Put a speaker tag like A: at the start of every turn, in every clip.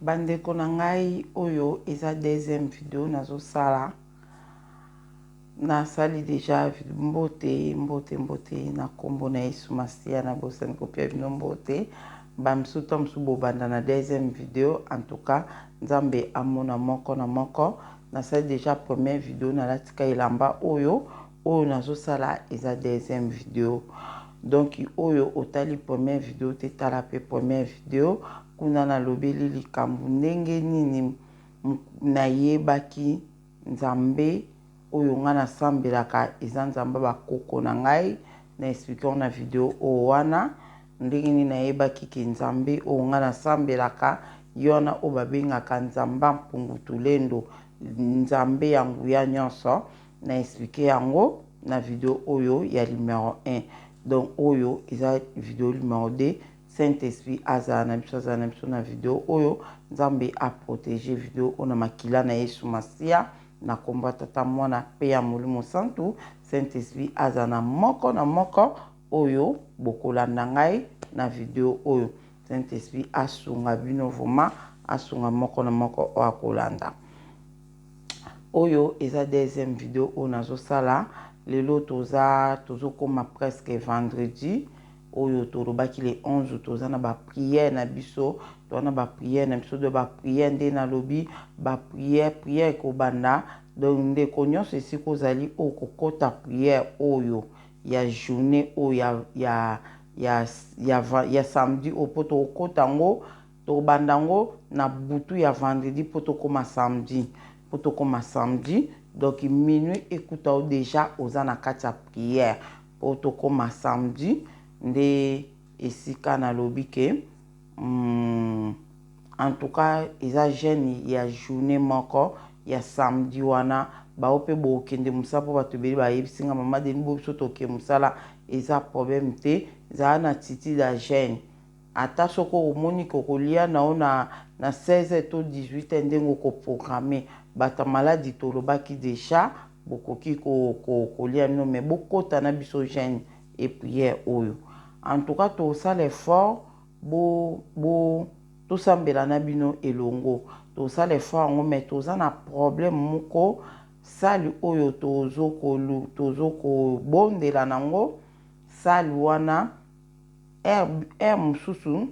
A: Bandeko na ngai, oyo eza deuxième video nazosala. Nasali deja mbote, mbote, mbote na nkombo na Yesu Masiya. Nabosani kopia bino mbote. Bamisusu to mosusu bobanda na deuxième video. En tout cas, Nzambe amona moko na moko. Nasali deja première video, nalatika elamba oyo. Oyo nazosala eza deuxième video. Donc oyo otali première video te, tala mpe première video. Kuna nalobeli likambo ndenge nini nayebaki Nzambe oyo ngai nasambelaka eza Nzambe bakoko na ngai. Na expliquer na video oyo wana ndenge nini nayebaki ke Nzambe oyo ngai nasambelaka ye wana oyo babengaka Nzambe Mpungu Tulendo, Nzambe ya nguya nyonso. Na expliquer yango na video oyo ya numero 1. Donc oyo eza video numero 2. Saint Esprit azala na biso, azala na biso na video oyo. Nzambe aprotéger video oyo na makila na Yesu Masiya, na kombo ya Tata, Mwana mpe ya Molimo Santu. Saint Esprit azala na moko na moko oyo bokolanda ngai na video oyo. Saint Esprit asunga bino vraiment, asunga moko na moko oyo akolanda. Oyo eza deuxième video oyo nazosala lelo. Toza tozokóma presque vendredi oyo tolobaki le 11. Toza na baprière na biso, toza na baprière na biso. Donc baprière nde nalobi, baprière, prière ekobanda. Donc ndeko nyonso esika ozali, oyo kokɔta prière oyo ya journée oyo ya samedi oyo, mpo tokokɔta yango, tobanda yango na butu ya vendredi mpo tokóma samedi, mpo tokóma samedi. Donc minuit ekuta o déjà oza na kati ya prière mpo tokóma samedi. Nde esika nalobi ke en tout cas eza jeûne ya journée moko ya samedi wana. Bao mpe bokende mosala, mpo bato ebele bayebisi nga: "Mama Deni, bo biso toke mosala." Eza problème te, ezala na attitude ya jeûne. Ata soki omoni kokolia na yo na 16 to 18, ndenge okoprogrammer. Bato ya maladi, tolobaki deja, bokoki kolia bino, mais bokɔta na biso jeûne et prière oyo. En tout cas tosala effort, bo, bo tosambela na bino elongo, tosala effort yango. Mais toza na problème moko: salle oyo tozokobondela nango, salle wana, heure mosusu,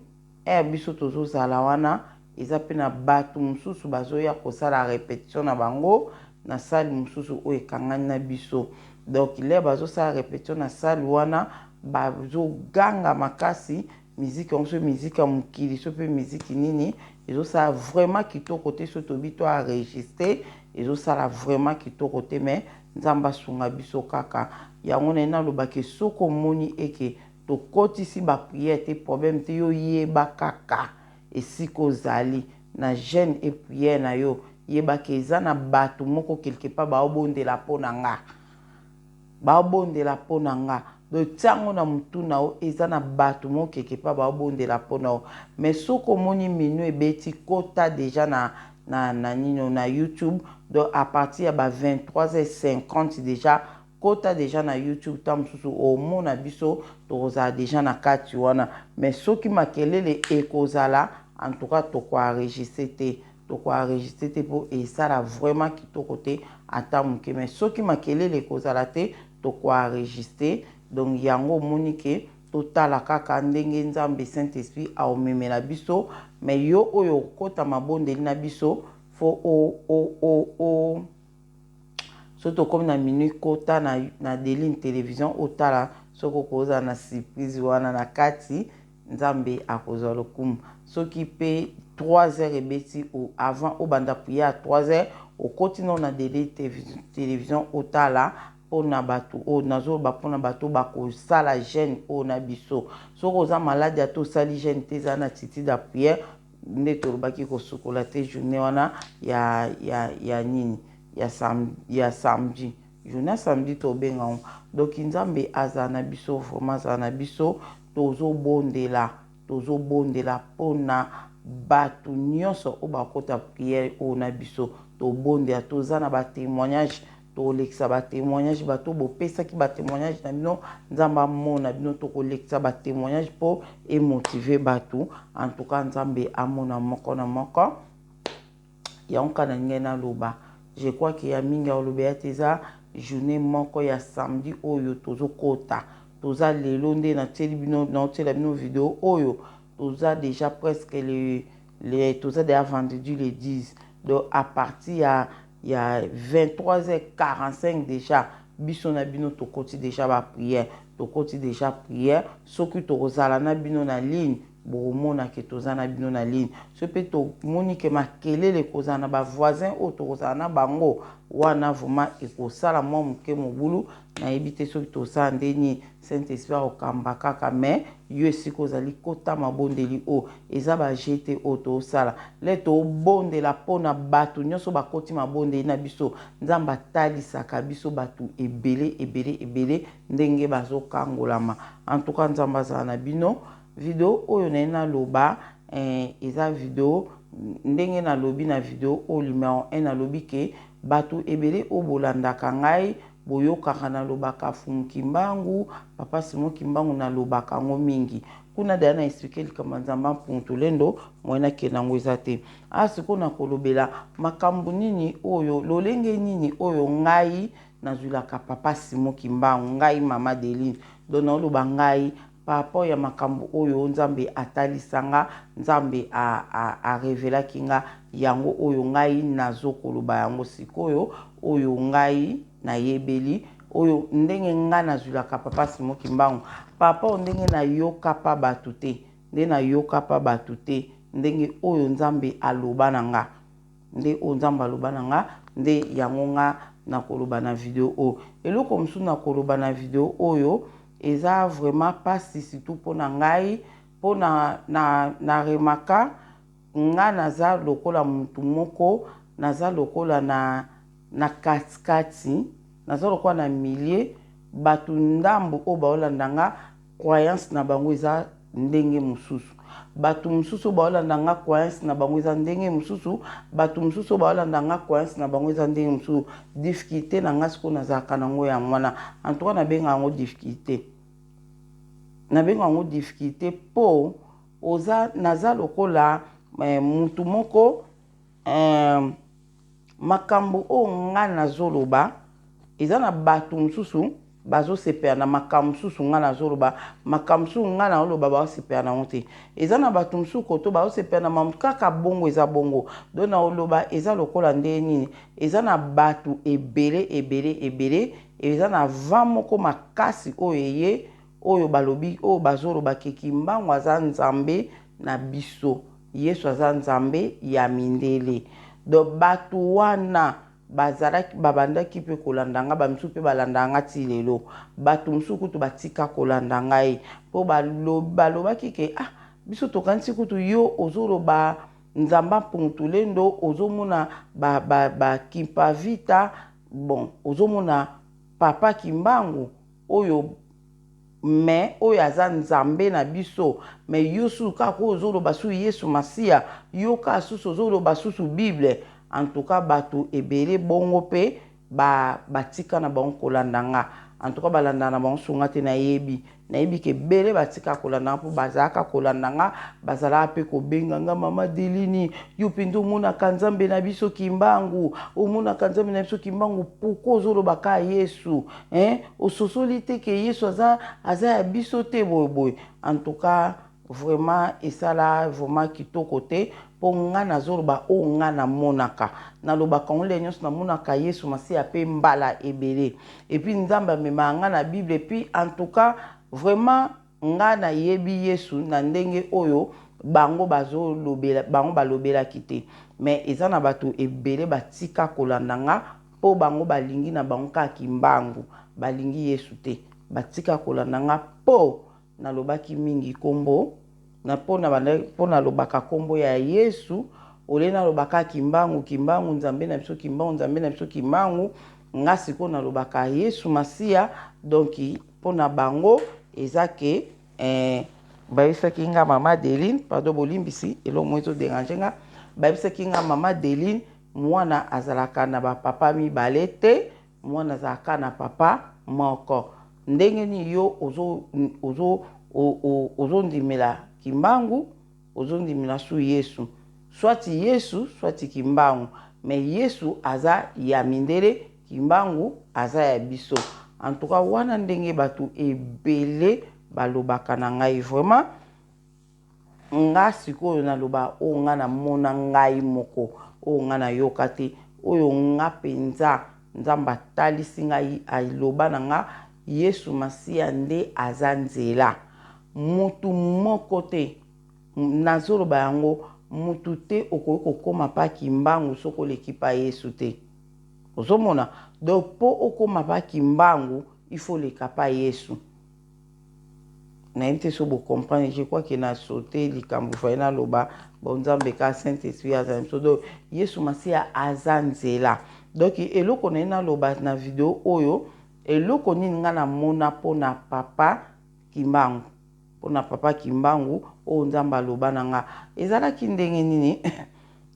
A: heure biso tozozala wana, eza mpe na bato mosusu bazoya kosala répétition na bango na salle mosusu oyo ekangani na biso. Donc l'heure bazosala répétition na salle wana, bazoganga makasi miziki yango, so miziki ya mokili, so mpe miziki nini, ezosala vraiment kitoko te. So tobi to enregistrer, ezosala vraiment kitoko te. Mais Nzambe asunga biso kaka. Yango na ye nalobaki, soki omoni eke tokotisi baprière te, problème te. Yo yeba kaka esika ozali na jeûne et prière na yo, yebaka eza na bato moko quelque part baobondela mpo na nga, baobondela mpo na nga. Donc tia yango na motu na yo, eza na bato moko quelque part baobondela mpo na yo. Mais soki omoni minuit ebeti, kota déjà na nino na YouTube. Donc à partir ya ba 23h50 déjà, kota déjà na YouTube. Ta mosusu omona biso tokozala déjà na kati wana. Mais soki makelele ekozala, en tout cas tokoenregistrer te, tokoenregistrer te, mpo esala vraiment kitoko te ata moke. Mais soki makelele ekozala te, tokoenregistrer. Donc yango omoni ke totala kaka ndenge Nzambe Saint Esprit aomemela biso. Mais yo oyo okota mabondeli na biso, faut o soki tokómi na minuit, kota na Deline Télévision, otala soki okozala na surprise wana na kati. Nzambe akozwa lokumu. Soki mpe 3 heures ebeti, avant obanda prière ya 3 heures, okoti nano na Deline Télévision, otala. Mpona bato oyo nazoloba, mpona bato oyo bakosala jeûne oyo na biso, soki oza maladi, ata osali jeûne te, ezala na attitude ya prière. Nde tolobaki kosukola te journée wana ya nini, ya samedi, journée ya samedi tobenga yango. Donc Nzambe azala na biso vraiment, azala na biso. Tozobondela, tozobondela mpona bato nyonso oyo bakota prière oyo na biso. Tobondela, toza na batémoignage. Tokolekisa ba témoignage, bato bopesaki ba témoignage na bino, Nzambe amona bino. Tokolekisa ba témoignage mpo emotive bato. En tout cas, Nzambe amona moko na moko. Yango kaka na ngai naloba. Je crois que ya mingi aloba ya te. Eza journée moko ya samedi oyo tozokota. Toza lelo nde natieli bino, naotiela bino video oyo. Toza déjà presque le toza déjà vendredi le 10. Donc à partir ya 23h45 déjà, biso na bino tokoti déjà baprière, tokoti déjà prière. Soki tokozala na bino na ligne, bokomona ke toza na bino na ligne. So mpe tomoni ke makelele ekozala na bavoisin oyo tokozala na bango wana, vraiment ekosala mwa moke mobulu. Nayebi te soki tosala ndeni. Saint Esprit akokamba kaka. Mais yo, esika ozali, kota mabondeli oyo. Eza bajete oyo tosala le tobondela mpona bato nyonso bakoti mabondeli na biso. Nzambe atalisaka biso bato ebele ebele ebele ndenge bazokangolama. En tout cas, Nzambe azala na bino. Video oyo naye naloba, eza video ndenge nalobi na video oyo numero 1. Nalobi ke bato ebele oyo bolandaka ngai, boyokaka nalobaka Fumu Kimbangu, Papa Simon Kimbangu, nalobaka yango mingi kuna. Daya na expliquer likambo ya Nzambe Mpuntulendo, moye nakende yango eza te. A sikoyo nakolobela makambo nini oyo, lolenge nini oyo ngai nazwilaka Papa Simon Kimbangu, ngai Mama Deline. Donc naoloba ngai par rapport ya makambo oyo Nzambe atalisanga, Nzambe arevelaki nga yango, oyo ngai nazokoloba yango sikoyo, oyo ngai nayebeli, oyo ndenge ngai nazwilaka Papa Simon Kimbangu par rapport ndenge nayoka pa bato te, nde nayoka pa bato te, ndenge oyo Nzambe aloba na nga, nde oyo Nzambe aloba na nga, nde yango nga nakoloba na video oyo. Eloko mosusu nakoloba na video oyo eza vraiment mpasi, surtout mpona ngai, mpo na remarquer nga naza lokola mutu moko, naza lokola na katikati, naza lokola na milieu. Bato ndambo oyo baolanda nga, croyance na bango eza ndenge mosusu. Bato mosusu oyo baolanda nga, croyance na bango eza ndenge mosusu. Bato mosusu oyo baolanda nga, croyance na bango eza ndenge mosusu. Difficulté na nga sikoyo nazalaka nango yango wana. En tout cas, nabenga yango difficulté, nabenga yango difficulté mpo oza, naza lokola mutu moko, makambo oyo nga nazoloba, eza na bato mosusu bazosepela na makambo mosusu nga nazoloba. Makambo mosusu nga nazoloba, bazosepela nango te. Eza na bato mosusu koto bazosepela na makambo kaka bongo. Eza bongo. Donc naoloba eza lokola ndenge nini, eza na bato ebele ebele ebele, eza na vent moko makasi oyo eye, oyo balobi, oyo bazoloba ke Kimbangu aza Nzambe na biso, Yesu aza Nzambe ya mindele. Donc bato wana bazalaki, babandaki mpe kolanda nga. Bamisusu mpe balanda nga ti lelo. Bato mosusu kutu batika kolanda ngai mpo balobaki ke: "Ah, biso tokanisi kutu yo ozoloba Nzambe Mpuntulendo, ozomona Bakimpa ba, Vita, bon, ozomona Papa Kimbangu oyo, mais oyo aza Nzambe na biso, mais yo susu kaka oyo ozoloba susu Yesu Masiya, yo kaka susu ozoloba susu Bible." En tout cas, bato ebele bongo mpe batika na bango kolanda nga. En tout cas, balanda na bango sunga te. Nayebi ke ebele batika kolanda nga mpo bazalaka kolanda nga, bazalaka mpe kobenga nga: "Mama Delini, yo mpenza omonaka Nzambe na biso Kimbangu, omonaka Nzambe na biso Kimbangu, pourquoi ozoloba ka Yesu, hein? Ososoli te ke Yesu aza ya biso te?" Boyeboye. En tout cas, vraiment esala vraiment kitoko te, mpo nga nazoloba oyo nga namonaka, nalobaka ngo le nyonso. Namonaka Yesu Masiya mpe mbala ebele, et puis Nzambe amemaka nga na Bible. Et puis en tout cas, vraiment nga nayebi Yesu na ndenge oyo bango bazolobela, bango balobelaki te. Mais eza na bato ebele batika kolanda nga mpo bango balingi na bango kaka Kimbangu, balingi Yesu te. Batika kolanda nga mpo nalobaki mingi nkombo na mpo nalobaka nkombo ya Yesu. Ole nalobaka Kimbangu, Kimbangu Nzambe na biso, Kimbangu Nzambe na biso, Kimbangu, nga sikoyo nalobaka Yesu Masiya. Donc mpo na bango eza ke bayebisaki nga: "Mama Deline, pardon, bolimbisi, eloko moko ezoderange nga." Bayebisaki nga: "Mama Deline, mwana azalaka na bapapa mibale te." Mwana azalaka na papa moko. Ndenge nini yo ozondimela Kimbangu, ozondimela su Yesu? Soit Yesu, soit Kimbangu. Mais Yesu aza ya mindele, Kimbangu aza ya biso. En tout cas, wana ndenge bato ebele balobaka na ngai. Vraiment, nga sikoyo naloba oyo nga namona ngai moko, oyo nga nayoka te, oyo nga mpenza Nzambe atalisi ngai, aloba na nga: Yesu Masiya nde aza nzela. Mutu moko te, nazoloba yango, mutu te okoki kokóma pa Kimbangu soki oleki pa Yesu te. Ozomona? Donc mpo okóma pa Kimbangu, il faut oleka pa Yesu. Nayebi te so bocomprendre. Je crois ke na saute likambo faye naloba. Bon, Nzambe ka Saint Esprit aza biso. Donc Yesu Masiya aza nzela. Donc eloko na ye naloba na video oyo, eloko nini nga namona mpona papa Kimbangu, mpona papa Kimbangu oyo Nzambe aloba na nga, ezalaki ndenge nini?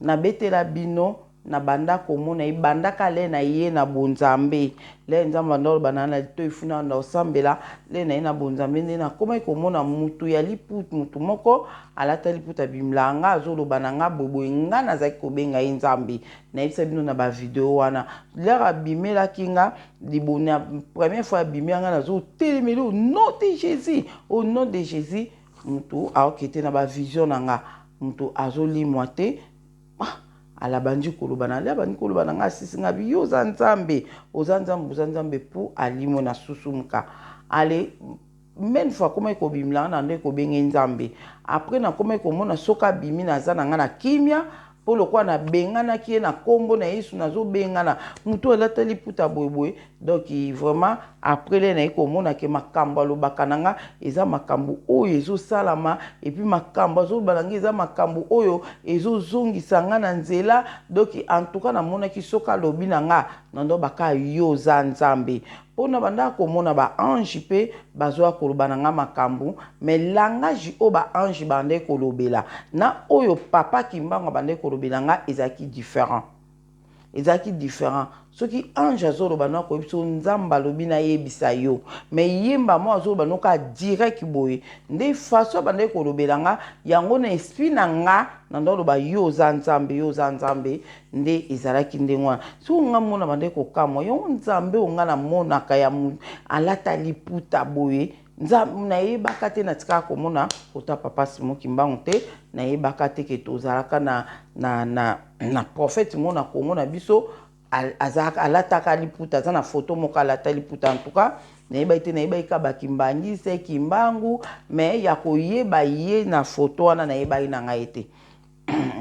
A: Nabetela bino, na banda komona ebandaka le na ye na bonzambe, le Nzambe banda oloba na na litoi funa na osambela le na ye na bonzambe, nde nakomaki komona mutu ya liputa, mutu moko alata liputa, abimela nga, azoloba na nga boyeboye. Nga nazalaki kobenga ye Nzambe. Nayebisa bino na bavideo wana, l'heure abimelaki nga libona, première fois abimi nga, nazotelemeli au nom de Jésus, au nom de Jésus. Mutu aoke te na bavision na nga, mutu azolimwa te. Ah, alabandi koloba na alabandi koloba na nga, asisi nga bi: "Yo oza Nzambe, oza Nzambe, oza Nzambe." Pu alimwe na susumuka. Ale même fois akomaki kobimela nga na nde kobenge Nzambe. Après nakomaki komona soki abimi, naza na nga na kimia, mpo lokola nabenganaki ye na nkombo na Yesu, nazobengana motu alata liputa boyeboye. Donc vraiment, après le naye komona ke makambo alobaka na nga eza makambo oyo ezosalama, et puis makambo azoloba na nga eza makambo oyo ezozongisa nga na nzela. Donc en tout cas, namonaki soki alobi na nga, nandobaka: "Yo oza Nzambe." Mpona bandaka komona baange mpe bazwa koloba na nga makambo, mais langage oyo baange bandaki kolobela na oyo papa Kimbangu bandaki kolobela nga ezalaki différent, ezalaki différent. Soki ange azoloba no, akoyebi so Nzambe alobi nayebisa yo, mais yemba mo azoloba no kaka direct boye. Nde façon abandaki kolobela nga yango na esprit na nga, na ndo aloba: "Yo oza Nzambe, yo oza Nzambe." Nde ezalaki ndenge wana. Soki nga mona bandaki kokamwa yango, Nzambe oyo nga namonaka ya alata liputa boye, Nzambe nayebaka te. Natikaka komona kota papa Simon Kimbangu te, nayebaka te ke tozalaka na prophète mo na Kongo na biso alataka liputa, aza na foto moko alata liputa. En tout cas, nayebaki te. Nayebaki ka bakimbangise Kimbangu, mais ya koyeba ye na foto wana, nayebaki na ngai te.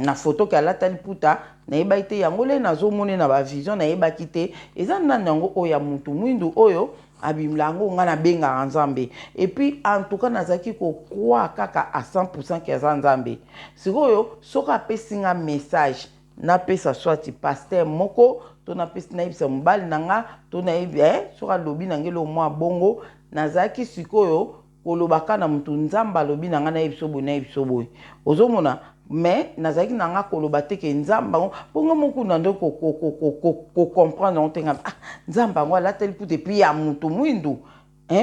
A: Na foto ke alata liputa, nayebaki te. Yango le nazomona na bavision, nayebaki te eza nani yango oyo ya mutu mwindu oyo abimela yango ngai nabengaka Nzambe. Et puis en tout cas, nazalaki kocroire kaka à 100 ke aza Nzambe. Sikoyo soki apesi nga message, napesa soit pasteur moko to napesi, nayebisa mobali na nga to nayebi soki alobi na ngai eloko mwa bongo, nazalaki sikoyo kolobaka na motu: "Nzambe alobi na ngai nayebi so boye, nayebi so boye." Ozomona? Mais nazalaki na nga koloba te ke Nzambe yango, mpo nga moko na nde kocomprendre yango te. Nga: "Ah, Nzambe yango alateli puta, et puis ya motu mwindu."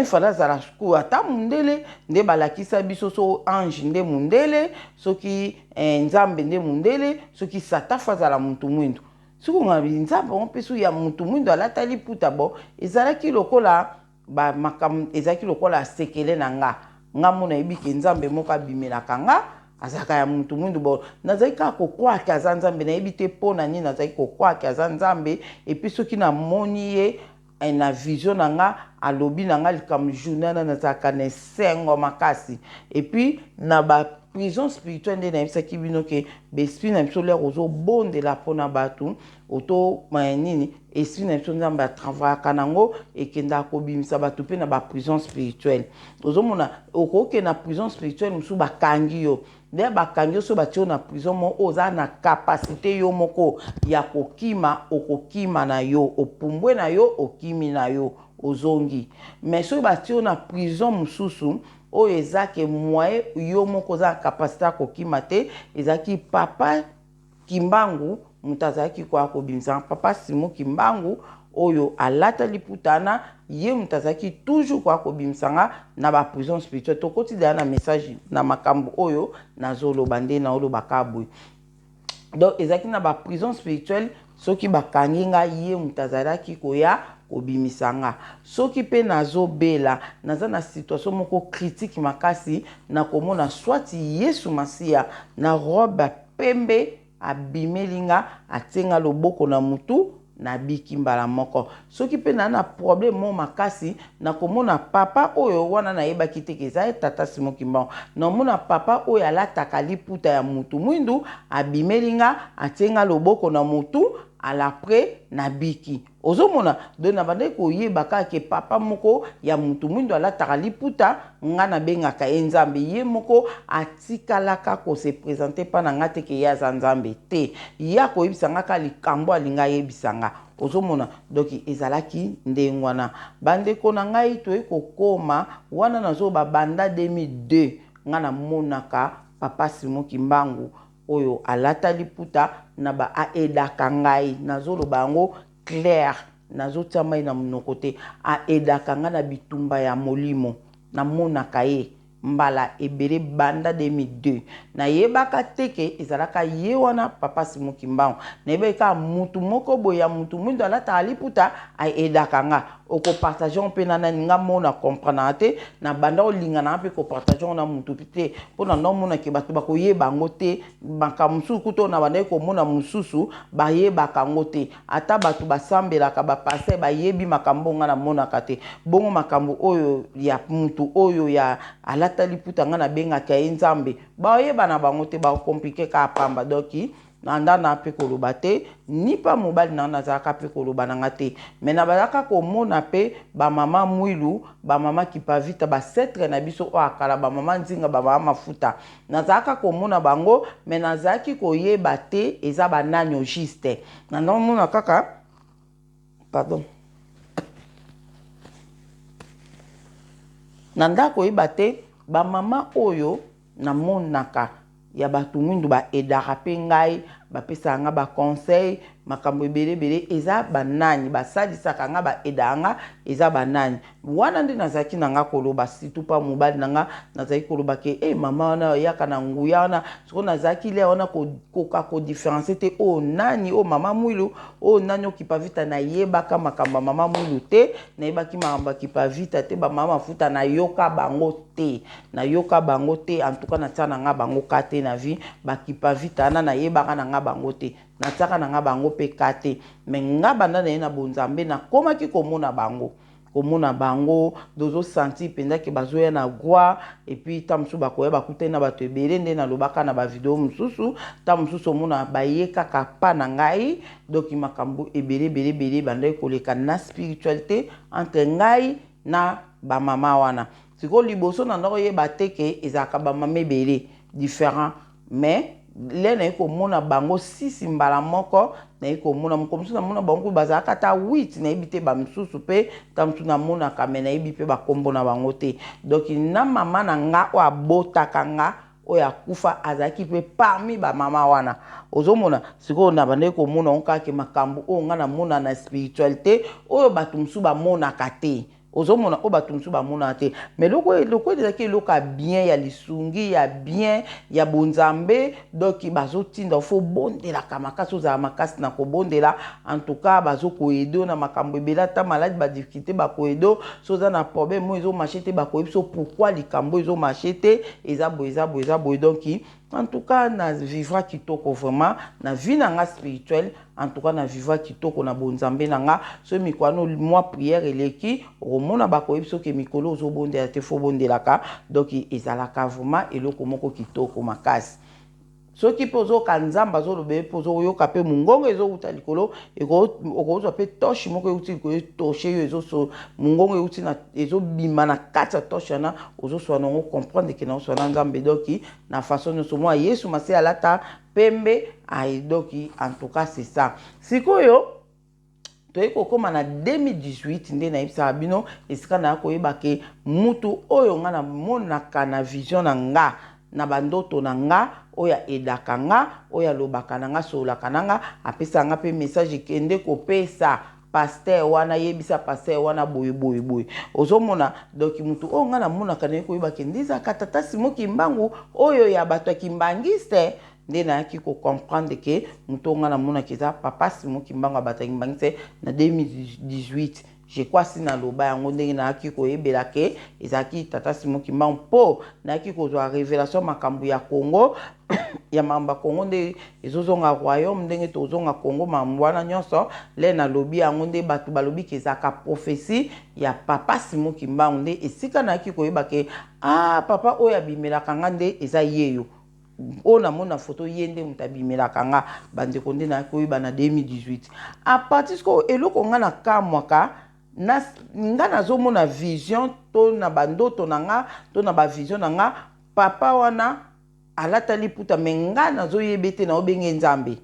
A: Fala azala sikoyo ata mundele nde balakisa biso so ange nde mundele, soki Nzambe nde mundele, soki Satan fo azala motu mwindu. Soki nga Nzambe yango mpe so ya motu mwindu alata liputa, bon, ezalaki lokola bamakambo, ezalaki lokola sekele na nga. Nga mo nayebi ke Nzambe moko abimelaka nga, azalaka ya mutu mwindu. Bon, nazalaki kaka kocroire ke aza Nzambe. Nayebi te mpo na nini nazalaki kocroire ke aza Nzambe. Et puis soki namoni ye na vision na nga, alobi na nga likambo, journée wana nazalaka na esengo makasi. Et puis na baprison spirituelle, nde nayebisaki bino ke baesprit na biso, l'heure ozobondela mpona bato oto nini, esprit na biso, Nzambe atravaillaka nango, ekendaka kobimisa bato mpe na baprison spirituelle. Ozomona, okokende na prison spirituelle mosusu, bakangi yo, nde bakangi yo, so batie yo na prison moko oyo oza na capacité yo moko ya kokima, okokima na yo, opumbwe na yo, okimi na yo, ozongi. Mais soki batie yo na prison mosusu oyo eza ke moyen yo moko oza na capacité ya kokima te, ezalaki papa Kimbangu moto azalaki koya kobimisa. Papa Simon Kimbangu. Oyo alata liputa wana, ye moto azalaki toujours koya kobimisa nga na ba prison spirituelle. Tokoti deja na message na makambo oyo nazoloba, nde naoloba kaka boye. Donc ezalaki na ba prison spirituelle, soki bakangi nga, ye moto azalaki koya kobimisa nga. Soki mpe nazobela, naza na situation moko critique makasi, nakomona soit Yesu Masiya na robe ya pembe abimeli nga, atie nga loboko na mutu, nabiki mbala moko. Soki mpe naa na problème moko makasi, nakomona papa oyo wana, nayebaki te ke eza ye tata Simon Kimbangu. Namona papa oyo alataka liputa ya mutu mwindu, abimeli nga, atie nga loboko na mutu, alaprès nabiki. Ozomona, donc nabandaki koyeba kaka ke papa moko ya mutu mwindu alataka liputa, nga nabengaka ye Nzambe. Ye moko atikalaka kose présenter mpa na nga te ke ye aza Nzambe te. Ye akoyebisa nga kaka likambo alingi ayebisa nga. Ozomona, donc ezalaki ndenge wana. Bandeko na ngai, toyei kokóma wana, nazoba banda 2002 nga namonaka papa Simon Kimbangu oyo alata liputa na ba aaidaka ngai. Nazoloba yango clair, nazotia mai na monoko te. Aaidaka ngai na bitumba ya molimo. Namonaka ye mbala ebele banda 2002. Nayebaka te ke ezalaka ye wana papa Simon Kimbangu. Nayebaki kaka mutu moko boye ya mutu mwindo alataka liputa, aaidaka nga. Okopartager mpe na nani? Nga mo na comprendaka te. Na banda kolinga nanga mpe kopartager ngo na mutu te, mpo na ndaomonake bato bakoyeba yango te. Makambo mosusu kuta oyo na bandaki komona, mosusu bayebaka yango te. Ata bato basambelaka, bapasteur, bayebi makambo nga namonaka te. Bongo makambo oyo ya mutu oyo ya alata liputa, nga nabengaka ye Nzambe, bayeba na bango te, bacompliquer kaka pamba. Donc nanda na mpe koloba te, ni mpa mobali na nga nazalaka mpe koloba na nga te. Me na bazalaka komona mpe bamama Mwilu, bamama Kipavita, baancêtres na biso oyo akala, bamama Nzinga, bamama Mafuta, nazalaka komona bango, me nazalaki koyeba te eza banani au juste. Nandomona kaka, pardon, na ndako koyeba te bamama oyo namonaka ya bato mwindu baaidaka mpe ngai, bapesaka nga baconseil, makambo ebele ebele, eza banani basalisaka nga, baaidaka nga, eza banani wana. Nde nazalaki na nga koloba, surtout mpa mobali na nga, nazalaki koloba ke e mama wana oyaka na nguya wana. Sikoyo nazalaki lia wana koka kodifférencier te, oyo nani, oyo mama Mwilu, oyo nani, okipa vita. Nayebaka makambo ya mama Mwilu te, nayebaki makambo ya Kipa Vita te. Bamama Mafuta nayoka bango te, nayoka bango te. En tout cas natia na nga bango ka te na vie. Bakipa Vita wana nayebaka na nga bango te, natiaka na nga bango mpe ka te. Me nga banda na ye na bonzambe, nakomaki komona bango, komona bango, tozosentir mpenza ke bazoya na gloire. Et puis ta mosusu bakoya, bakutani na bato ebele. Nde nalobaka na bavideo mosusu, ta mosusu omona baye kaka pa na ngai. Donc makambo ebele ebele ebele bandaki koleka na spiritualité entre ngai na bamama wana. Sikoyo liboso na ndako oyeba te ke ezalaka bamama ebele différent, mais le naye komona bango sisi mbala moko. Naye komona moko mosusu, namona bango bazalaka ata 8, nayebi te. Bamisusu mpe ta mosusu namonaka, me nayebi mpe bakombo na bango te. Donc na mama na nga oyo abotaka nga, oyo akufa, azalaki mpe parmi bamama wana. Ozomona sikoyo, na bandaki komona ngo kaka makambo oyo nga namona na spiritualité, oyo bato mosusu bamonaka te. Ozomona, oyo bato mosusu bamonaka te, mais eloko ezalaki eloko ya bien, ya lisungi ya bien ya bonzambe. Donc bazotinda fo bondelaka makasi, ozala makasi na kobondela. En tout cas bazokoaider na makambo ebele, ata maladi, badifficulté, bakoaider. So oza na problème oyo ezomarcher te, bakoyebi so pourquoi likambo ezomarcher te, eza boye, eza boye, eza boye. Donc en tout cas na vivra kitoko vraiment na vie na nga spirituelle. En tout cas na vivra kitoko na bonzambe na nga. So mikolo mwa prière eleki, okomona bakoyebi soki mikolo ozobondela te, fo bondelaka. Donc ezalaka vraiment eloko moko kitoko makasi. Soki mpe ozoyoka Nzambe azoloba, mpe ozoyoka mpe mongongo ezowuta likolo, okozwa mpe torche moko euti likolo, etorche yo, ezoso mongongo euti, ezobima na kati ya torche wana, ozoswa nango, comprendre ke naoswa na Nzambe. Donc na façon nyonso mwa Yesu Masi alata pembe aye. Donc en tout cas c'est ça. Sikoyo toyei kokóma na 2018, nde nayebisaka bino esika naya koyeba ke mutu oyo nga namonaka na vision na nga, na bandoto na nga, oyo aaidaka nga, oyo alobaka na nga, asololaka na nga, apesaka nga mpe message, ekende kopesa. pasteur wana, yebisa pasteur wana boye boye boye. Ozomona, donc motu oyo ngai namonaka, naye koyeba ke nde ezalaka tata Simo Kimbangu oyo ya bato ya Kimbangiste. Nde nayaki kocomprendre ke motu oyo ngai namonaka eza papa Simo Kimbangu ya bato ya Kimbangiste na 2018, je crois. Si naloba yango ndenge nayaki koyebela ke ezalaki tata Simo Kimbangu, mpo nayaki kozwa révélation makambo ya Congo, ya makambo ya Congo, nde ezozonga royaume, ndenge tozonga Congo, makambo wana nyonso. Le nalobi yango nde bato balobi ke ezalaka prophétie ya papa Simo Kimbangu. Nde esika nayaki koyeba ke, ah, papa oyo abimelaka nga nde eza ye yo oyo namoni na foto, ye nde moto abimelaka nga. Bandeko, nde nayaki koyeba na 2018. À partir sikoyo, eloko nga nakamwaka, nga nazomona vision to na bandoto na nga to na bavision na nga, papa wana alata liputa, me nga nazoyeba ete naobenge Nzambe.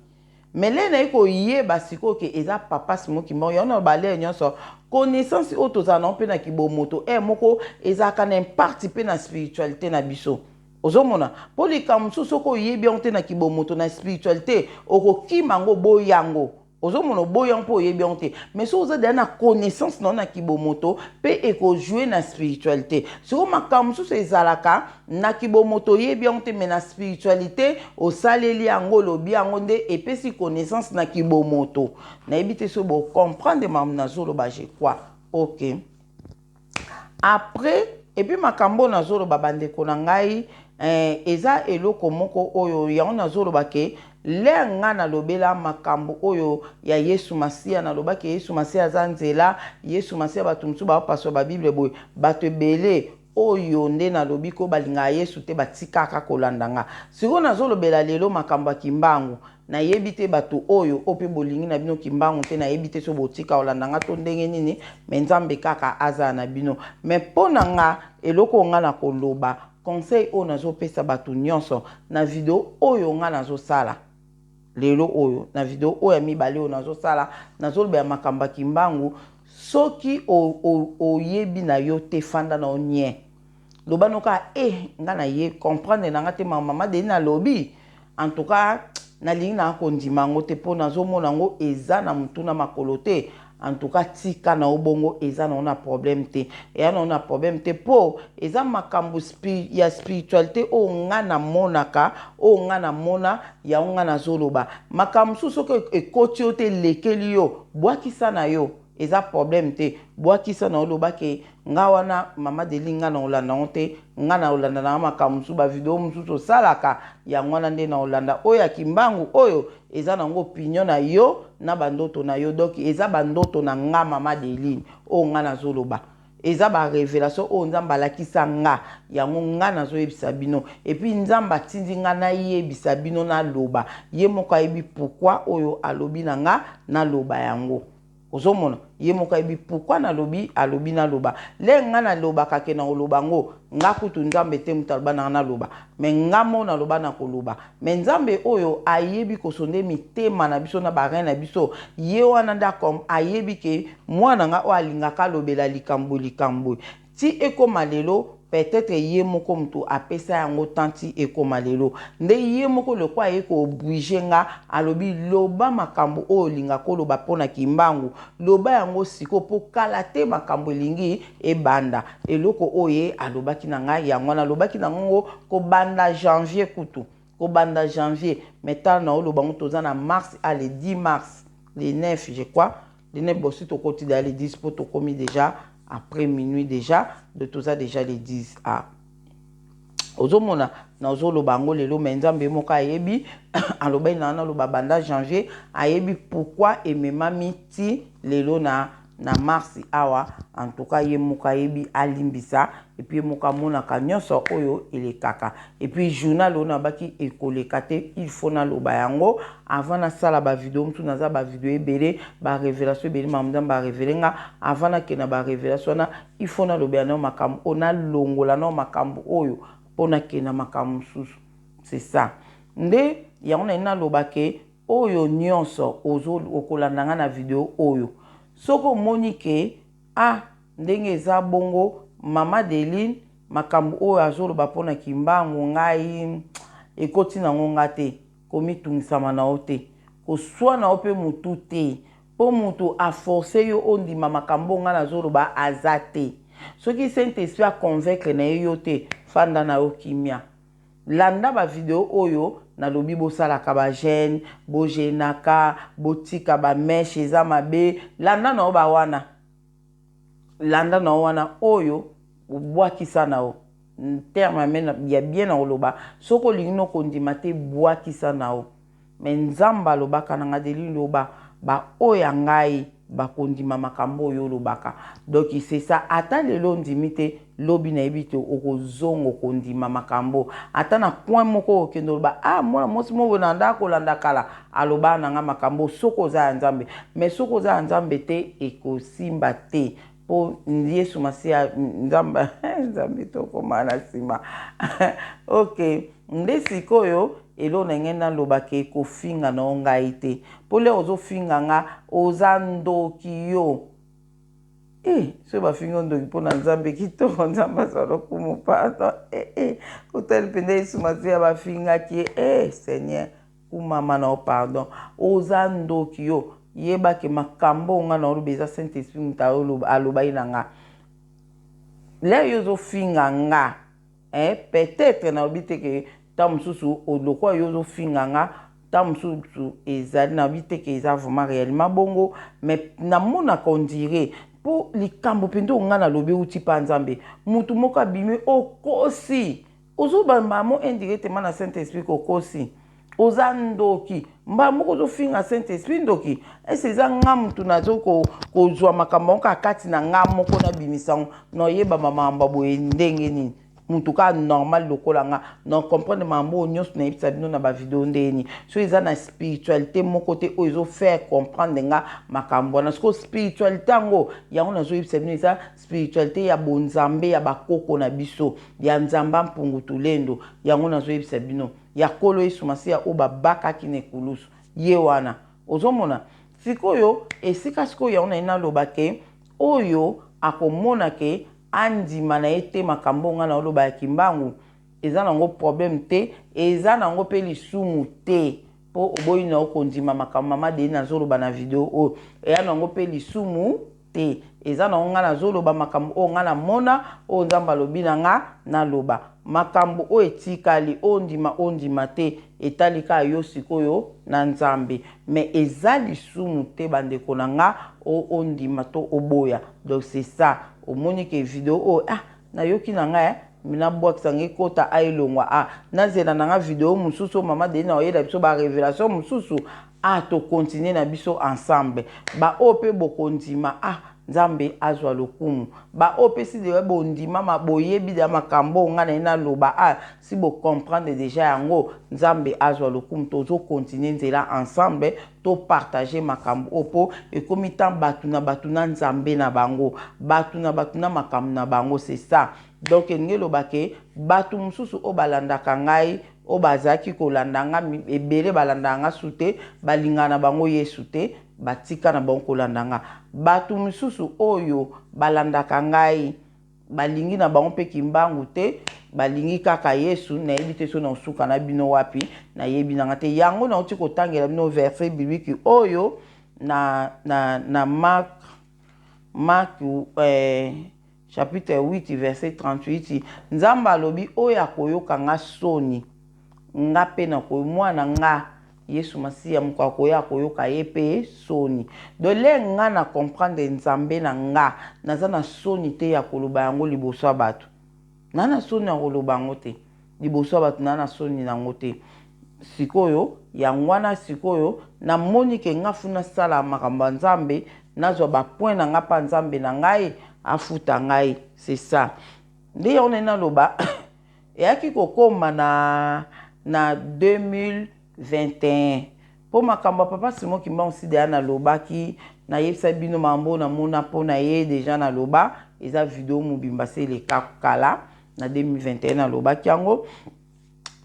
A: Me le naye koyeba sikoyo ke eza papa Simo Kimbangu. Yango na balere nyonso, connaissance oyo tozala nango mpe na kibomoto e moko ezalaka na impact mpe na spiritualité na biso. Ozomona, mpo likambo mosusu, soki oyebi yango te na kibomoto, na spiritualité okokima yango, oboyi yango. Ozomona, oboyi yango mpo oyebi yango te. Mais soki oza deya na connaissance na yo na kibomoto, mpe ekojouer na spiritualité. Sikoyo makambo mosusu ezalaka na kibomoto, oyebi yango te, mais na spiritualité osaleli yango, olobi yango, nde epesi connaissance na kibomoto. Nayebi te soki bocomprendre makambo nazoloba, je crois. Ok, après, et puis makambo oyo nazoloba, bandeko na ngai, eza eloko moko oyo yango nazoloba ke l'heure nga nalobela makambo oyo ya Yesu Masiya, nalobaki Yesu Masiya aza nzela, Yesu Masiya. Bato mosusu baopaswa babible boye, bato ebele oyo nde nalobi ko balingaka Yesu te, batikaka kolanda nga. Sikoyo nazolobela lelo makambo ya Kimbangu. Nayebi te bato oyo mpe bolingi na bino Kimbangu te, nayebi te so botika kolanda nga to ndenge nini, me Nzambe kaka azala na bino. Me mpo na nga, eloko nga na koloba, conseil oyo nazopesa bato nyonso na video oyo nga nazosala lelo oyo, na video oyo ya mibale oyo nazosala, nazolobela makambo ya Kimbangu. Soki oyebi na yo te, fanda na yo nie, loba noka e nga na ye comprendre na nga te. Mama Deni nalobi, en tout cas nalingi na kondima yango te, mpo nazomona yango eza na motu na makolo te. En tout cas tika na yo bongo, eza na yo na problème te, eya na yo na problème te, mpo eza makambo ya spiritualité oyo nga namonaka, oyo nga namona, yango nga nazoloba. Makambo mosusu, soki ekoti yo te, elekeli yo, bwakisa na yo, eza problème te. Bwakisa na oloba ke nga wana mama Deli, nga na olanda yango te, nga na olanda nanga makambo mosusu, bavideo mosusu osalaka, yango wana nde na olanda. Oyo ya Kimbangu oyo eza nango opinion na yo na bandoto na yo. Donc eza bandoto na nga mama Deline oyo nga nazoloba, eza barévélation oyo Nzambe alakisa nga, yango nga nazoyebisa bino. Et puis Nzambe atindi nga nayebisa bino, naloba. Ye moko ayebi pourquoi oyo alobi na nga naloba yango. Ozomona, ye moko ayebi pourquoi nalobi, alobi naloba. Le nga nalobaka ke na koloba ngo, nga kutu Nzambe te moto aloba nanga naloba, me nga mo naloba na koloba. Me Nzambe oyo ayebi kosonde mitema na biso na barein na biso, ye wana nde ayebi ke mwana nga oyo alingaka alobela likambo likambo ti ekóma lelo. Peut-être ye moko moto apesa yango tanti ekóma lelo, nde ye moko lokwa aye koobliger nga, alobi loba makambo oyo olinga koloba mpona Kimbangu, loba yango sikoyo, mpo kala te makambo elingi ebanda. Eloko oyo ye alobaki na ngai, yango wana alobaki na ngongo kobanda janvier kutu, kobanda janvier. Mais tala, na oloba ngo, toza na mars, a le 10 mars, le 9 je crois, le 9. Bosi tokoti déjà le 10, mpo tokomi déjà après minuit déjà, de toza déjà le 10. Ah, ozomona, nazoloba yango lelo, me Nzambe moko ayebi. Alobaki na naloba banda janvier, ayebi pourquoi ememami ti lelo na mars awa. En tout cas ye moko ayebi, alimbisa. Et puis ye moko amonaka nyonso oyo elekaka. Et puis journal oyo nabaki ekoleka te, il faut naloba yango avant nasala bavideo mosusu. Naza bavideo ebele, barévélation ebele, makambo Nzambe arévéler nga. Avant nakende na barévélation wana, il faut nalobela nao makambo oyo, nalongola nao makambo oyo mpo nakende na makambo mosusu. C'est ça nde yango nali naloba ke oyo nyonso okolanda nga na video oyo, soki omoni ke, ah, ndenge eza bongo, mama Deline, makambo oyo azoloba mpona Kimbangu, ngai ekoti nango nga te, komitungisama na yo te, koswa na yo mpe motu te. Mpo mutu a force yo ondima makambo oyo nga nazoloba aza te. Soki Saint Esprit a convaincre na ye yo te, fanda na yo kimia. Landa ba video oyo nalobi bosalaka ba jeune, bo jeunaka, botika ba meche eza mabe. Landa na yo ba wana. Landa na yo wana oyo bwakisa na yo. Terme ya bien na koloba, soki olingi no kondima te bwakisa na yo. Mais Nzambe alobaka na nga Adeline loba ba oyo ya ngai bakondima makambo oyo olobaka donc c'est ça ata lelo ondimi te lobi nayebi te okozonga okondima makambo ata na coin moko okende oloba ah mwana mwasi moko boye nanda kolanda kala alobaka na nga makambo soki oza ya Nzambe mais soki oza ya Nzambe te ekosimba te Po yesu masiya nzambe nzambe tokoma na nsima ok nde sikoyo eloko na ngai naloba ke kofinga na yo ngai te po lere ozofinga nga oza ndoki yo eh soki bafingi yo ndoki mpo na nzambe kitoko nzambe azwa lokumu pardon eh, eh. otali mpenza yesu masiya bafingaki ye eh seigneur Kumama na yo pardon. Oza ndoki yo. Yeba ke makambo oyo nga naoloba eza Saint Esprit mutu alobaki na nga. Lere yo ozo finga nga eh peut etre nalobi te ke tango mosusu lokola yo ozo finga nga tango mosusu ezali nalobi te ke eza vraiment reellement bongo mais namonaka on dirait po likambo mpenza oyo nga nalobi euti pa Nzambe mutu moko abimi okosi Ozo ba mbala moko indirectement na saint esprit ko kosi oza ndoki mbala moko ozo finga saint esprit ndoki est eza nga mutu nazo ko kozua makambo yango kaka kati na nga moko na bimisa yango na oyeba ba makambo ya boye ndenge nini mutu kaka normal lokola nga na comprendre makambo oyo nyonso nayebisa bino na ba video ndenge nini so eza na spiritualité moko te oyo ezo faire comprendre nga makambo wana sikoyo spiritualité yango yango nazoyebisa bino eza Spiritualite ya bonzambe ya ba koko na biso ya nzamba mpungu tulendo yango nazo yebisa bino ya kolo yesu masiya oyo ba bakaki na ekulusu ye wana ozo mona sikoyo esika sikoyo yango naye naloba ke oyo akomona ke andima na ye te makambo oyo ngai naoloba ya kimbangu eza nango problème te eza nango pe lisumu te po oboyi na yo kondima makambo mama Deline azoloba na video oyo eya nango pe lisumu te eza nango nga nazoloba makambo oyo nga namona oyo nzambe alobi na nga naloba makambo oyo etikali ondima ondima te etali kaka yo sikoyo na nzambe mais eza lisumu te bandeko na nga ondima to oboya donc c'est ça omoni ke video oyo ah nayoki na nga eh nabwakisa nga ekota a elongwa a nazela na nga video mosusu oyo mama Deline akoyela biso ba revelation mosusu Ah to continuer na biso ensemble ba oyo pe bokondima ah nzambe azwa lokumu ba oyo pe si deja bondima ma boyebi deja makambo oyo nga naye naloba ah si bo comprendre deja yango nzambe azwa lokumu tozo continuer nzela ensemble to partager makambo oyo po ekomi temps batu na batu na nzambe na bango batu na batu na makambo na bango c'est ça donc elingi eloba ke batu mosusu oyo balandaka ngai Oyo bazalaki kolanda nga ebele balandaka nga su te, balingaka na bango Yesu te, batika na bango kolanda nga. Batu misusu oyo balandaka ngai balingi na bango mpe Kimbangu te, balingi kaka Yesu, nayebi te soki nakosuka na bino wapi, nayebi na nga te. Yango nauti kotangela bino verset biblique oyo na, na, na Marc, Marc eh, Chapitre 8 verset 38 Nzambe alobi oyo akoyoka nga soni nga pe nako mwana nga Yesu masiya mokolo akoya akoyoka ye pe soni donc le nga na comprendre Nzambe na nga naza na soni te ya koloba yango liboso ya batu na na soni ya koloba yango te liboso ya batu na na soni na yango te sikoyo yango wana sikoyo na moni ke nga funa sala makambo ya Nzambe nazwa ba point na nga pa Nzambe na ngai afuta ngai c'est ça nde yango naye naloba eyaki kokoma na na 2021 mpo makambo ya papa Simon Kimbangu si deja nalobaki nayebisa bino makambo oyo namona mpo na ye deja naloba eza video mobimba se eleka kala na 2021 nalobaki yango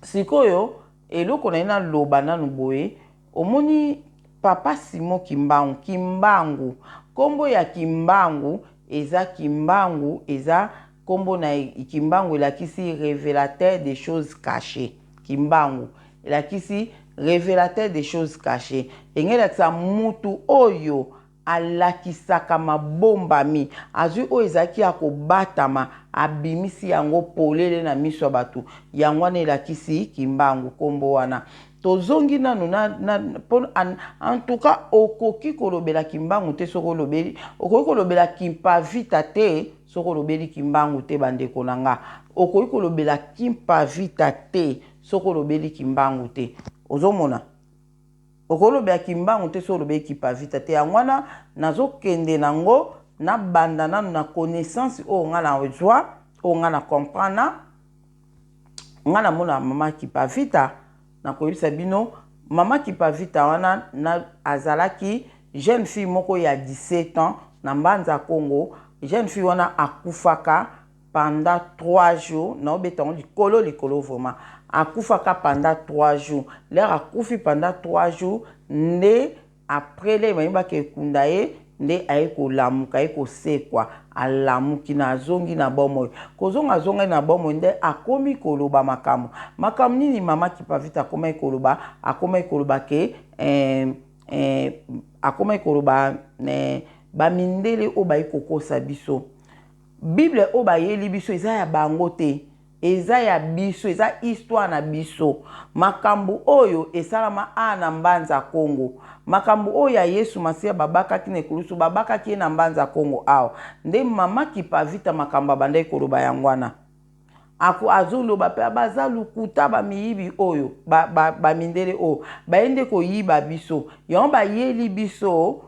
A: sikoyo eloko na ye naloba nanu boye Omoni papa Simon kimbangu kimbangu kombo ya kimbangu eza kimbangu eza kombo na kimbangu elakisi revelateur des choses cachees kimbangu elakisi revelateur des choses cachees enge elakisa mutu oyo. Alakisaka mabombami. Azwi oyo ezalaki ya kobatama, abimisi yango polele na miso ya bato. Yango wana elakisi Kimbangu, kombo wana. Tozongi nanu na, na, po, en, en tout cas, okoki kolobela Kimbangu te soki olobeli, okoki kolobela Kimpavita te soki olobeli Kimbangu te, bandeko na nga. Okoki kolobela Kimpavita te soki olobeli Kimbangu te. Ozomona? Okolobela Kimbangu te soki olobeli Kipavita te. Yango wana nazokende nango, nabanda nanu na connaissance oyo nga nazwa, oyo nga na comprendre. Nga namona mama Kipavita, nakoyebisa bino mama Kipavita wana na, azalaki jeune fille moko ya 17 ans na Mbanza Congo. Jeune fille wana akufaka pendant 3 jours. Naobeta yango likolo likolo vraiment. Akufaka pendant 3 jours. L'heure akufi pendant 3 jours nde après le bayebaka ekunda ye, nde aye kolamuka, aye kosekwa, alamuki na azongi na bomoi. Kozonga azongai na bomoi nde akomi koloba makambo. Makambo nini mama Kipavita akomaki koloba? Akomaki koloba ke akomaki koloba bamindele oyo baye kokosa biso, Bible oyo bayeli biso eza ya bango te, eza ya biso, eza histoire na biso. Makambo oyo esalama a na Mbanza Kongo, makambo oyo ya Yesu Masiya babakaki na ekulusu, babakaki ye na Mbanza Kongo awa. Nde mama Kipavita makambo abandaki koloba yango wana. Ako azoloba mpe baza lokuta, bamiyibi oyo, bamindele oyo baye nde koyiba biso, yango bayeli biso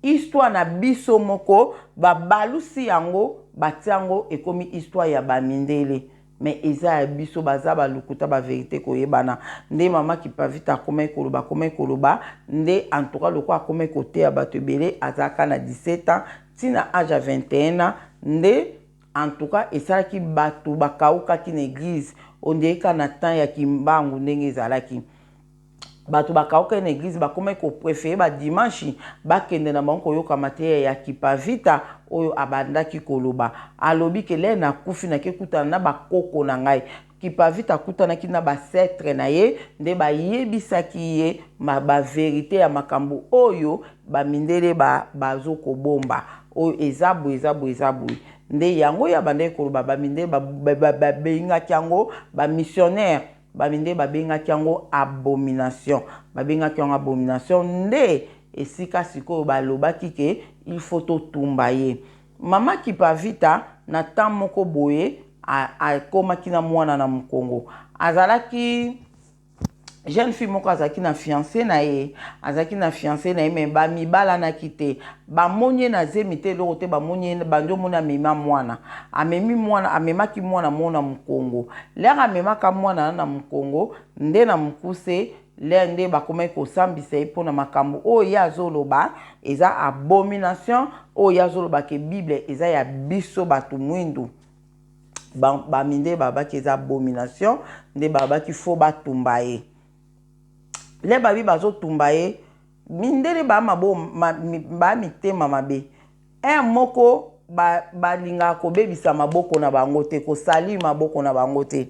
A: histoire na biso moko, babalusi yango, batia yango ekomi histoire ya bamindele, mais eza ya biso. Baza balukuta, baverité koyebana. Nde mama Kipavita akomaki koloba, akomaki koloba nde en tout cas lokola akomaki koteya bato ebele, azalaka na 17 ans ntina age ya 21 ans. Nde en tout cas esalaki bato bakaukaki na église ondeyeka na temps ya Kimbangu. Ndenge ezalaki, bato bakauka na église, bakomaki kopréférer badimanche bakende na bango koyoka mateya ya Kipavita oyo abandaki koloba. Alobi ke l'heure nakufi, nake kutana na bakoko na ngai. Kipavita akutanaki na baancêtres na ye, nde bayebisaki ye bavérité ya makambo oyo bamindele bazokobomba, oyo eza boye, eza boye, eza boye. Nde yango oyo abandaki koloba, bamindele babengaki yango bamissionnaire, bamindele babengaki yango abomination, babengaki yango abomination. Nde esika sikoyo balobaki ke il faut totumba ye. Mama Kipavita na temps moko boye akomaki na mwana na mokongo. Azalaki jeune fille moko, azalaki na fiancé na ye, azalaki na fiancé na ye, mais bamibalanaki te. Bamoni ye na zemi te, eloko te. Bamoni ye, bandi omoni amema mwana, amemi mwana, amemaki mwana mo na mokongo. L'heure amemaka mwana na mokongo, nde na mokuse l'heure nde bakomaki kosambisa ye mpona makambo oyo ye azoloba eza abomination, oyo ye azoloba ke Bible eza ya biso bato mwindu. Bamindele babaki eza abomination, nde babaki faut batumba ye. Le babi bazotumba ye, mindele baa mitema mabe un moko, balingaka kobebisa maboko na bango te, kosali maboko na bango te.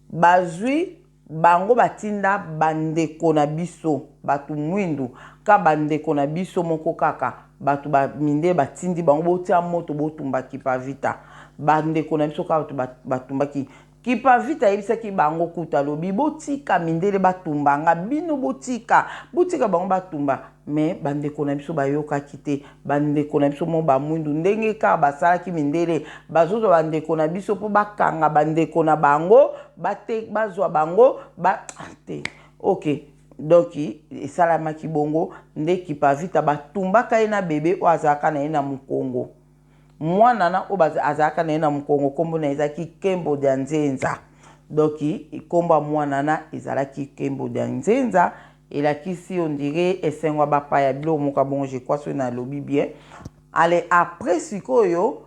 A: Bazwi bango, batinda bandeko na biso bato mwindu, ka bandeko na biso moko kaka bato bamindele, batindi bango botia moto, botumba Kipavita. Bandeko na biso kaka bato batumbaki Kipavita. Ayebisaki bango kuta, alobi: "Botika mindele batumba nga, bino botika, botika bango batumba." Mais bandeko na biso bayokaki te. Bandeko na biso mo bamwindu, ndenge kaka basalaki mindele, bazozwa bandeko na biso mpo bakanga bandeko na bango, bate bazwa bango ba te. Ok, donc esalamaki bongo nde Kipavita batumbaka ye na bebe oyo azalaka na ye na mokongo. Mwana na oyo azalaka na ye na mokongo, nkombo na ye ezalaki Kembo dia Nzenza. Donc nkombo ya mwana na ezalaki Kembo dia Nzenza, elakisi on dirait esengo ya bapaya, biloko moko bongo, je crois, soki nalobi bien. Ale après sikoyo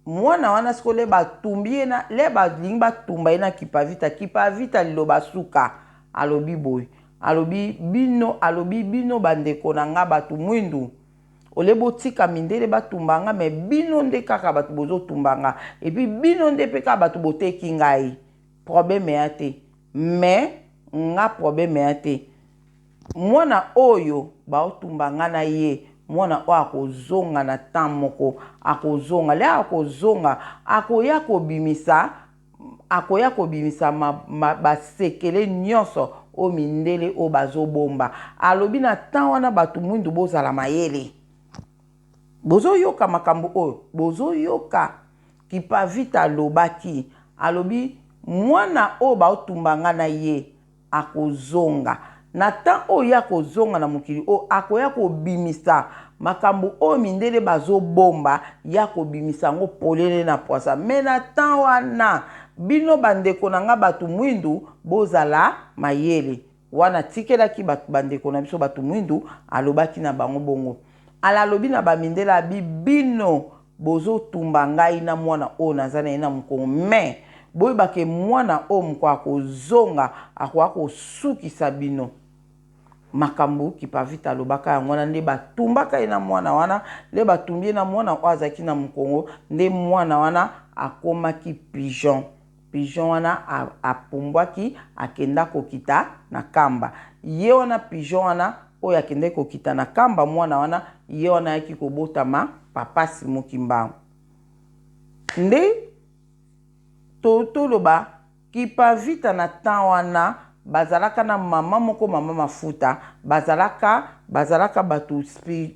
A: mwana wana sikoyo le batumbi ye na le balingi batumba ye na Kipavita. Kipavita liloba suka alobi boye, alobi bino, alobi bino bandeko na nga bato mwindu, ole botika mindele batumba nga, mais bino nde kaka bato bozotumba nga, et puis bino nde mpe kaka bato boteki ngai. Problème ya te, mais nga problème ya te. Mwana oyo baotumba nga na ye, mwana oyo akozonga na temps moko, akozonga le akozonga, akoya kobimisa akoya kobimisa basekele nyonso oyo mindele oyo bazobomba. Alobi na temps wana bato mwindu bozala mayele. Bozoyoka makambo oyo? Bozoyoka? Kipavita alobaki, alobi mwana oyo baotumba nga na ye akozonga. Na temps oyo ye akozonga na mokili oyo, akoya kobimisa makambo oyo mindele bazobomba, ye akobimisa yango polele na pwasa. Mais na temps wana, bino bandeko na nga bato mwindu, bozala mayele. Wana atikelaki bato, bandeko na biso bato mwindu, alobaki na bango bongo. Ala alobi na ba mindele, abi bino bozo tumba ngai na mwana oyo naza na ye na mokongo, mais boyeba ke mwana oyo mokolo akozonga akoya kosukisa bino. Makambo Kipavita alobaka yango wana nde batumbaka ye na mwana wana, nde batumbi ye na mwana oyo azalaki na mokongo, nde mwana wana akomaki pigeon. Pigeon wana apumbwaki akenda kokita na kamba. Ye wana pigeon wana oyo akendaki kokita na kamba, mwana wana ye wana ayaki kobotama papa Simon Kimbangu. Nde to toloba Kipavita na temps wana bazalaka na mama moko, mama Mafuta, bazalaka bazalaka batu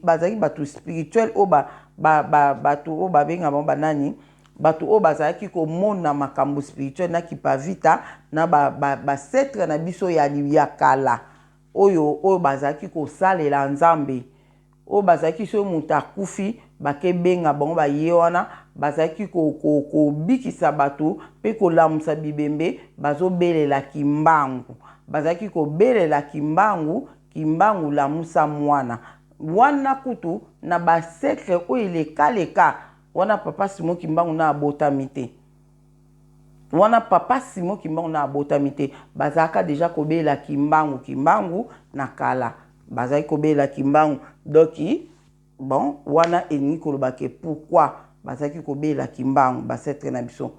A: bazalaki batu spirituel oyo ba ba ba batu oyo babenga bango ba nani, Bato oyo bazalaki komona makambo spirituel na Kipavita na ba, ba, bacetre na biso ya, ya kala oyo, oyo bazalaki kosalela Nzambe, oyo bazalaki soki moto akufi bakebenga bango baye wana, bazalaki kobikisa ko, ko bato mpe kolamusa bibembe, bazobelela Kimbangu, bazalaki kobelela Kimbangu, Kimbangu lamusa mwana wana. Kutu na basekre oyo elekaleka Wana papa Simon Kimbangu na abotami te. Wana papa Simon Kimbangu na abotami te. Bazalaka deja kobela Kimbangu Kimbangu na kala. Bazalaki kobela Kimbangu. Donc bon wana elingi koloba ke pourquoi bazalaki kobela Kimbangu basetre na biso.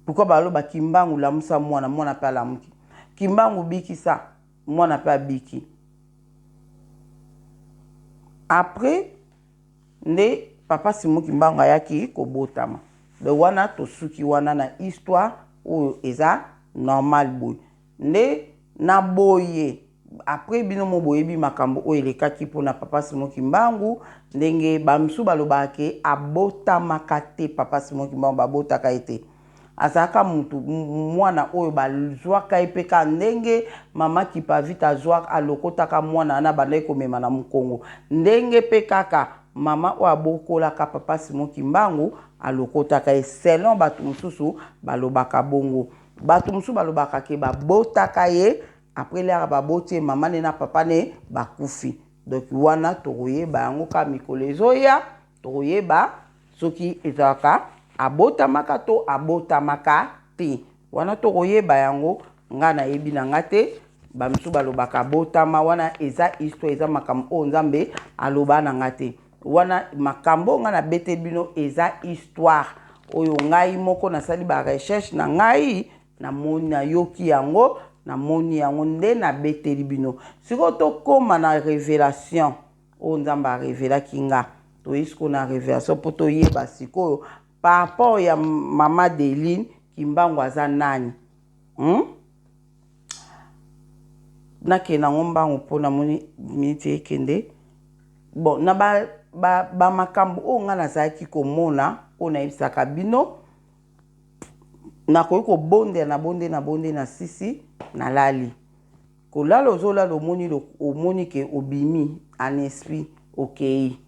A: Pourquoi baloba Kimbangu lamusa mwana, mwana pe alamuki. Kimbangu bikisa, mwana pe abiki. Après Nde papa Simon Kimbangu ayaki kobotama. Donc wana tosuki wana na histoire oyo eza normal boye. Nde na boye après bino mo boyebi makambo oyo elekaki pona papa Simon Kimbangu ndenge ba misusu balobaka ke abotamaka te papa Simon Kimbangu babotaka ye te. Azalaka mutu mwana oyo bazuaka ye pe kaka ndenge mama Kipavita azuaka alokotaka mwana wana abandaki komema na mukongo ndenge pe kaka mama oyo abokolaka papa Simon Kimbangu alokotaka ye selon batu mususu balobaka bongo. Batu mususu balobaka ke babotaka ye après l'heure baboti ye mama ne na papa ne bakufi donc wana tokoyeba yango kaka mikolo ezoya. Tokoyeba soki ezalaka abotamaka to abotamaka te. Wana tokoyeba yango, nga nayebi na nga te. Ba misusu balobaka abotama, wana eza histoire, eza makambo oyo Nzambe aloba na nga te. Wana makambo oyo nga nabeteli bino eza histoire oyo ngai moko nasali ba recherche na ngai, namoni, nayoki yango, namoni yango nde nabeteli bino. Sikoyo tokoma na revelation. Oyo Nzambe a revelaki nga. Toye sikoyo na revelation po toyeba sikoyo par rapport ya mama Adeline Kimbangu aza nani? Hum? Nakende nango mbangu po namoni minute ekende. Bon, na ba, ba, ba makambo oyo nga nazalaki komona, oyo nayebisaka bino, nakoki kobondela, nabondeli, nabondeli, nasisi, nalali. Kolala ozo lala omoni omoni ke obimi en esprit okeyi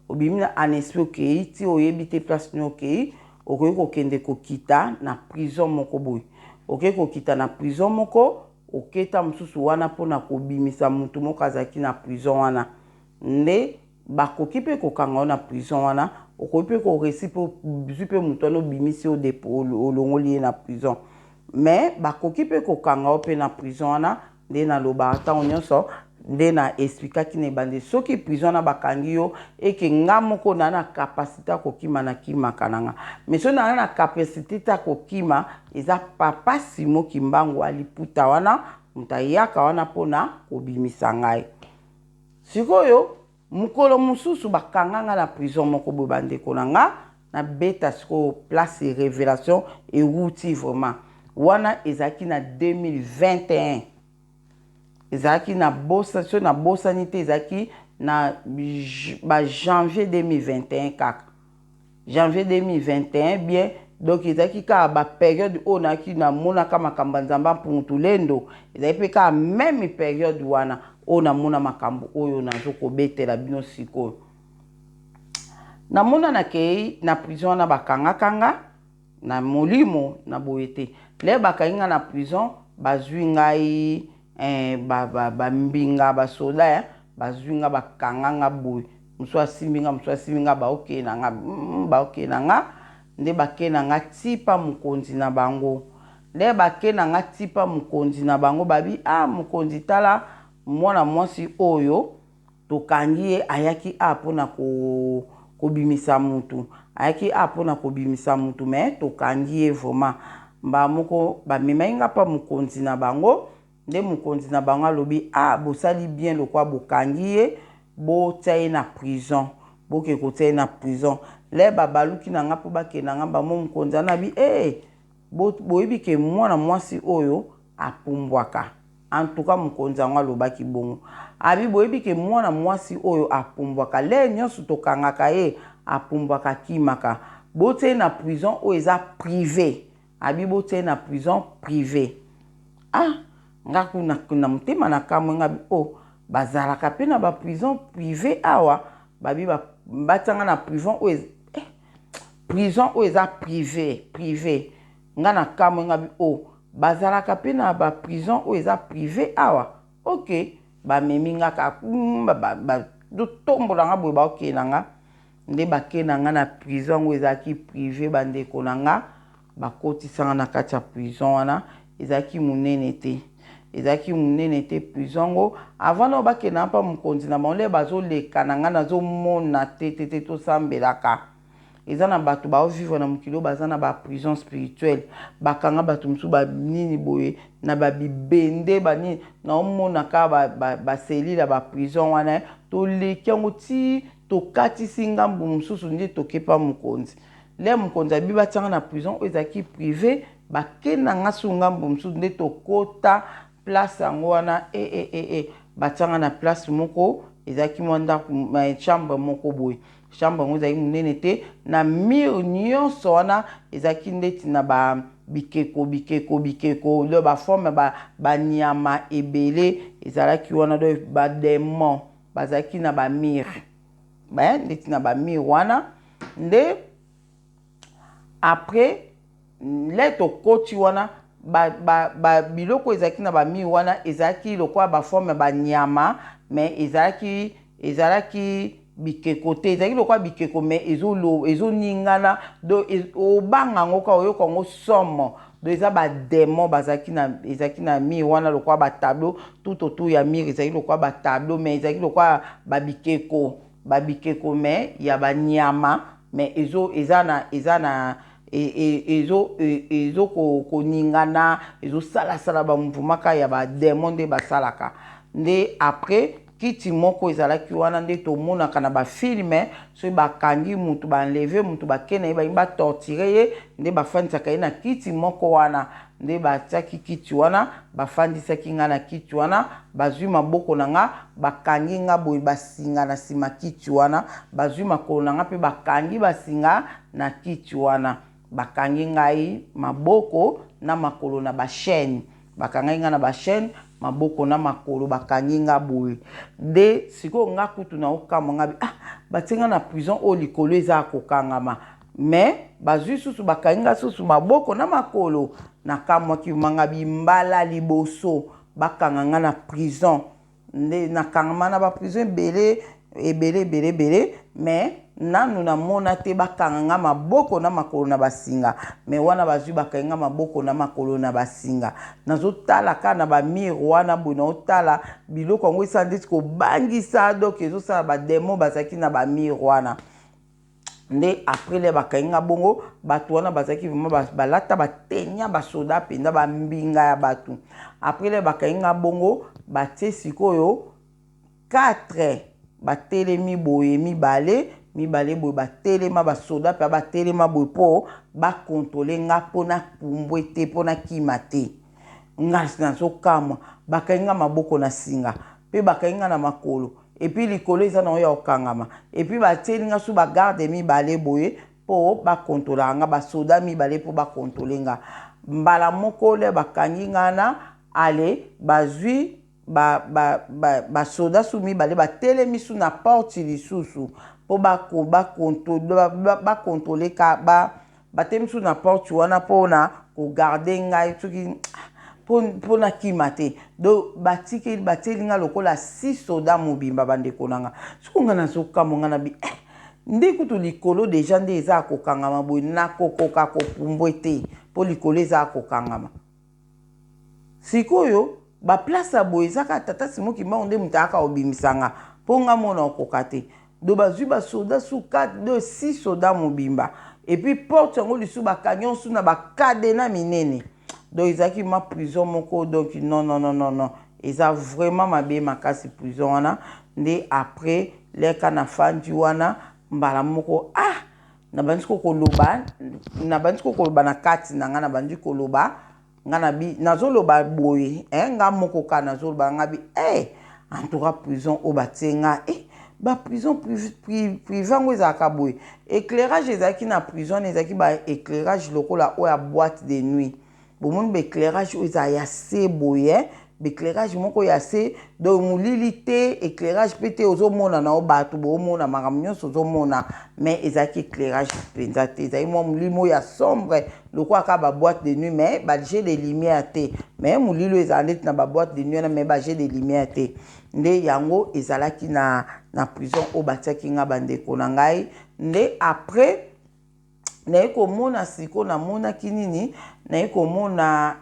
A: obimi na en esprit okeyi ti oyebi te place nini okeyi okoki kokende kokita na prison moko boye okeyi kokita na prison moko oketa mosusu wana mpona kobimisa mutu moko azalaki na prison wana nde Bakoki pe kokanga yo na prison wana, okoki pe ko reussir pe ozui pe mutu wana obimisi ye olongoli ye na prison. Mais bakoki pe kokanga yo pe na prison wana, nde nalobaka tango nionso, nde na explikaki na ebandeli, soki prison wana bakangi yo et que nga moko naza na capacite ya kokima nakimaka na nga. Mais soki naza na capacite te ya kokima, eza papa Simon Kimbangu wa liputa wana mutu ayaka wana pona kobimisa ngai. Sikoyo. Mokolo mosusu bakanga nga na prison moko boye, bandeko na nga, nabeta sikoyo place révélation ewuti vraiment. Wana ezalaki na 2021, ezalaki na bosa, so nabosani te, ezalaki na bajanvier 2021 kaka, janvier 2021 bien. Donc ezalaki kaka bapériode oyo nayaki namonaka makambo ya Nzambe Mpungu Ezalaki mpe kaka même période wana oyo namona makambo oyo nazokobetela bino sikoyo. Namona nakei na prison wana, bakangaka nga na molimo na boye te. Le bakangi nga na prison, bazwi ngai eh, bambinga ba, ba basoda eh, bazwi nga, bakanga nga boye, mosu asimbi nga, mosu asimbi nga, baokee na nga, baokee na nga nde bake na nga tipa mokonzi na bango. Nde bake na nga tipa mokonzi na bango, babi: "Ah, mokonzi, tala mwana mwasi oyo tokangi ye, ayaki a mpona kobimisa mutu, ayaki a mpona kobimisa mutu, mais tokangi ye vraiment." Mbala moko bamemaki nga mpa mokonzi na bango. Nde mokonzi na bango alobi: "Ah, bosali bien, lokwa bokangi ye, botia ye na prison, boke kotia ye na prison." Le babaluki na nga mpo bakende nga bamo, mokonzi anabi: "E eh, boyebi ke mwana mwasi oyo apumbwaka." En tout cas, mokonzi yango alobaki bongo, abi: "Boyebi ke mwana mwasi oyo apumbwaka, le nyonso tokangaka ye apumbwaka, akimaka. Botia ye na prison oyo eza privé." Abi: "Botia ye na prison privé." Ah, nga kuna na motema na kamwe, nga bi: "Oh, bazalaka mpe na baprison privé awa?" Babi batianga na prison oyo, eh, prison oyo eza privé, privé. Nga na kamwe, nga bi: "Oh, bazalaka mpe na baprison oyo eza privé awa? Ok." Bamemi nga kaka, totombola nga boye, baokende na nga. Nde bakende na nga na prison yango ezalaki privé. Bandeko na nga, bakotisanga na kati ya prison wana. Ezalaki monene te, ezalaki monene te prison yango. Avant nao bakende mpa mokonzi na bango, nde bazoleka na ngai, nazomona te te te. Tosambelaka, eza na bato baovivre na mokili oyo baza na baprison spirituelle, bakanga bato mosusu banini boye na babibende banini. Naomona kaka baselile ya baprison wana. Toleki yango ti tokatisi ngambu mosusu, nde tokepa mokonzi. Le mokonzi abi batianga na prison oyo ezalaki privé. Bakenda nga su ngambu mosusu, nde tokota place yango wana. E e e e, batianga na place moko ezalaki mwa ndako, chambre moko boye. Chambre yango ezalaki monene te. Na mur nyonso wana ezalaki ndeti na ba bikeko, bikeko, bikeko, do baforme banyama ebele ezalaki wana. Do badémon bazalaki na bamur, ndeti na bamur wana. Nde après le tokoti wana, ba biloko ezalaki na bamur wana ezalaki lokola baforme banyama, mais ezalaki bikeko te, ezalaki lokola bikeko, mais ezoningana. Do obanga yango kaka, oyoka yango somo. Do eza badémon bazalaki na, ezalaki na mur wana lokola batableau. Tout autour ya mur ezalaki lokola batableau, mais ezalaki lokola babikeko, babikeko mais ya banyama, mais ezo eza na eza na ezo ezo koningana, ezosalasala bamouvement kaka ya badémon nde basalaka. Nde après, kiti moko ezalaki wana, nde tomonaka na bafilm, soki bakangi mutu, baenlever mutu, bakende ye, balingi batorturer ye, nde bafandisaka ye na kiti moko wana. Nde batiaki kiti wana, bafandisaki nga na kiti wana, bazwi maboko na nga, bakangi nga boye basinga na nsima kiti wana, bazwi makolo na nga mpe bakangi basinga na kiti wana. Bakangi ngai maboko na makolo na bachaîne, bakangai nga na bachaîne, maboko na makolo bakangi nga boye. Nde sikoyo nga kutu na okamwa, nga bi: "Ah, batie nga na prison oyo likolo eza ya kokangama, mais bazwi susu bakangi nga susu maboko na makolo." Nakamwaki manga bimbala liboso bakanga nga na prison. Nde nakangama na baprison ebele ebele ebele ebele, mais nanu namona te bakanga nga maboko na makolo na basinga. Mais wana bazwi, bakangi nga maboko na makolo na basinga. Nazotala kaka na bamur wana boye, naotala biloko yango esala ndeti kobangisa. Donc ezosala, badémon bazalaki na bamur wana. Nde après le bakangi nga bongo, bato wana bazalaki vraiment balata batenia, basoda mpenza, bambinga ya bato. Après le bakangi nga bongo, batie sikoyo 4 Batelemi boye mibale mibale boye, batelema basoda mpe batelema boye mpo bakontrole nga mpo napumbwe te, mpo nakima te. Nga nazokamwa, bakangi nga maboko na singa mpe bakangi nga na makolo, et puis likolo eza nango ya kokangama, et puis batieli nga su bagarde mibale boye mpo bakontrolaka nga, basoda mibale mpo bakontrole nga. Mbala moko le bakangi nga na ale, bazwi basoda su mibale, batelemi su na porte lisusu mpo bakontrole ka batelemi su na porte wana mpona kogarde ngai soki mpo nakima te. Donc batikeli, batieli nga lokola six soda mobimba. Bandeko na nga, soki nga nazokamwa, nga na bi eh, nde kutu likolo déjà nde eza ya kokangama boye, nakokoka kopumbwe te mpo likolo eza ya kokangama. Sikoyo baplace ya boye eza kaka tata Simo Kimbangu nde moto ayaka kobimisa nga, mpo nga mona okoka te. Do bazwi basoda su 4, 2, 6 soda mobimba, et puis porte yango lisusu bakangi yango su na bacadenas minene. Donc ezalaki ma prison moko. Donc non, non, non, non, non, eza vraiment mabe makasi, prison wana. Nde après leka nafandi wana, mbala moko, ah, nabandi kokoloba, nabandi kokoloba na kati na nga, nabandi koloba nga na bi, nazoloba boye, eh, nga moko kaka nazoloba nga bi eh, en tout cas prison oyo batie nga, eh, baprison privé yango ezalaka boye. Éclairage ezalaki na prison wana, ezalaki baéclairage lokola oyo ya boîte de nuit. Bomoni baéclairage oyo ezala ya se boye, baéclairage moko ya se, donc molili te, éclairage mpe te, ozomona na yo bato, boomona makambo nyonso ozomona, mais ezalaki éclairage mpenza te, ezalaki mwa molili moko ya sombre lokola kaka baboîte de nuit, mais bajeux de lumière te. Mais molili oyo ezala neti na baboîte de nuit wana, mais bajeux de lumière te. Nde yango ezalaki na prison oyo batiaki nga. Bandeko na ngai, nde après naye komona sikoyo, namonaki nini? Naye komona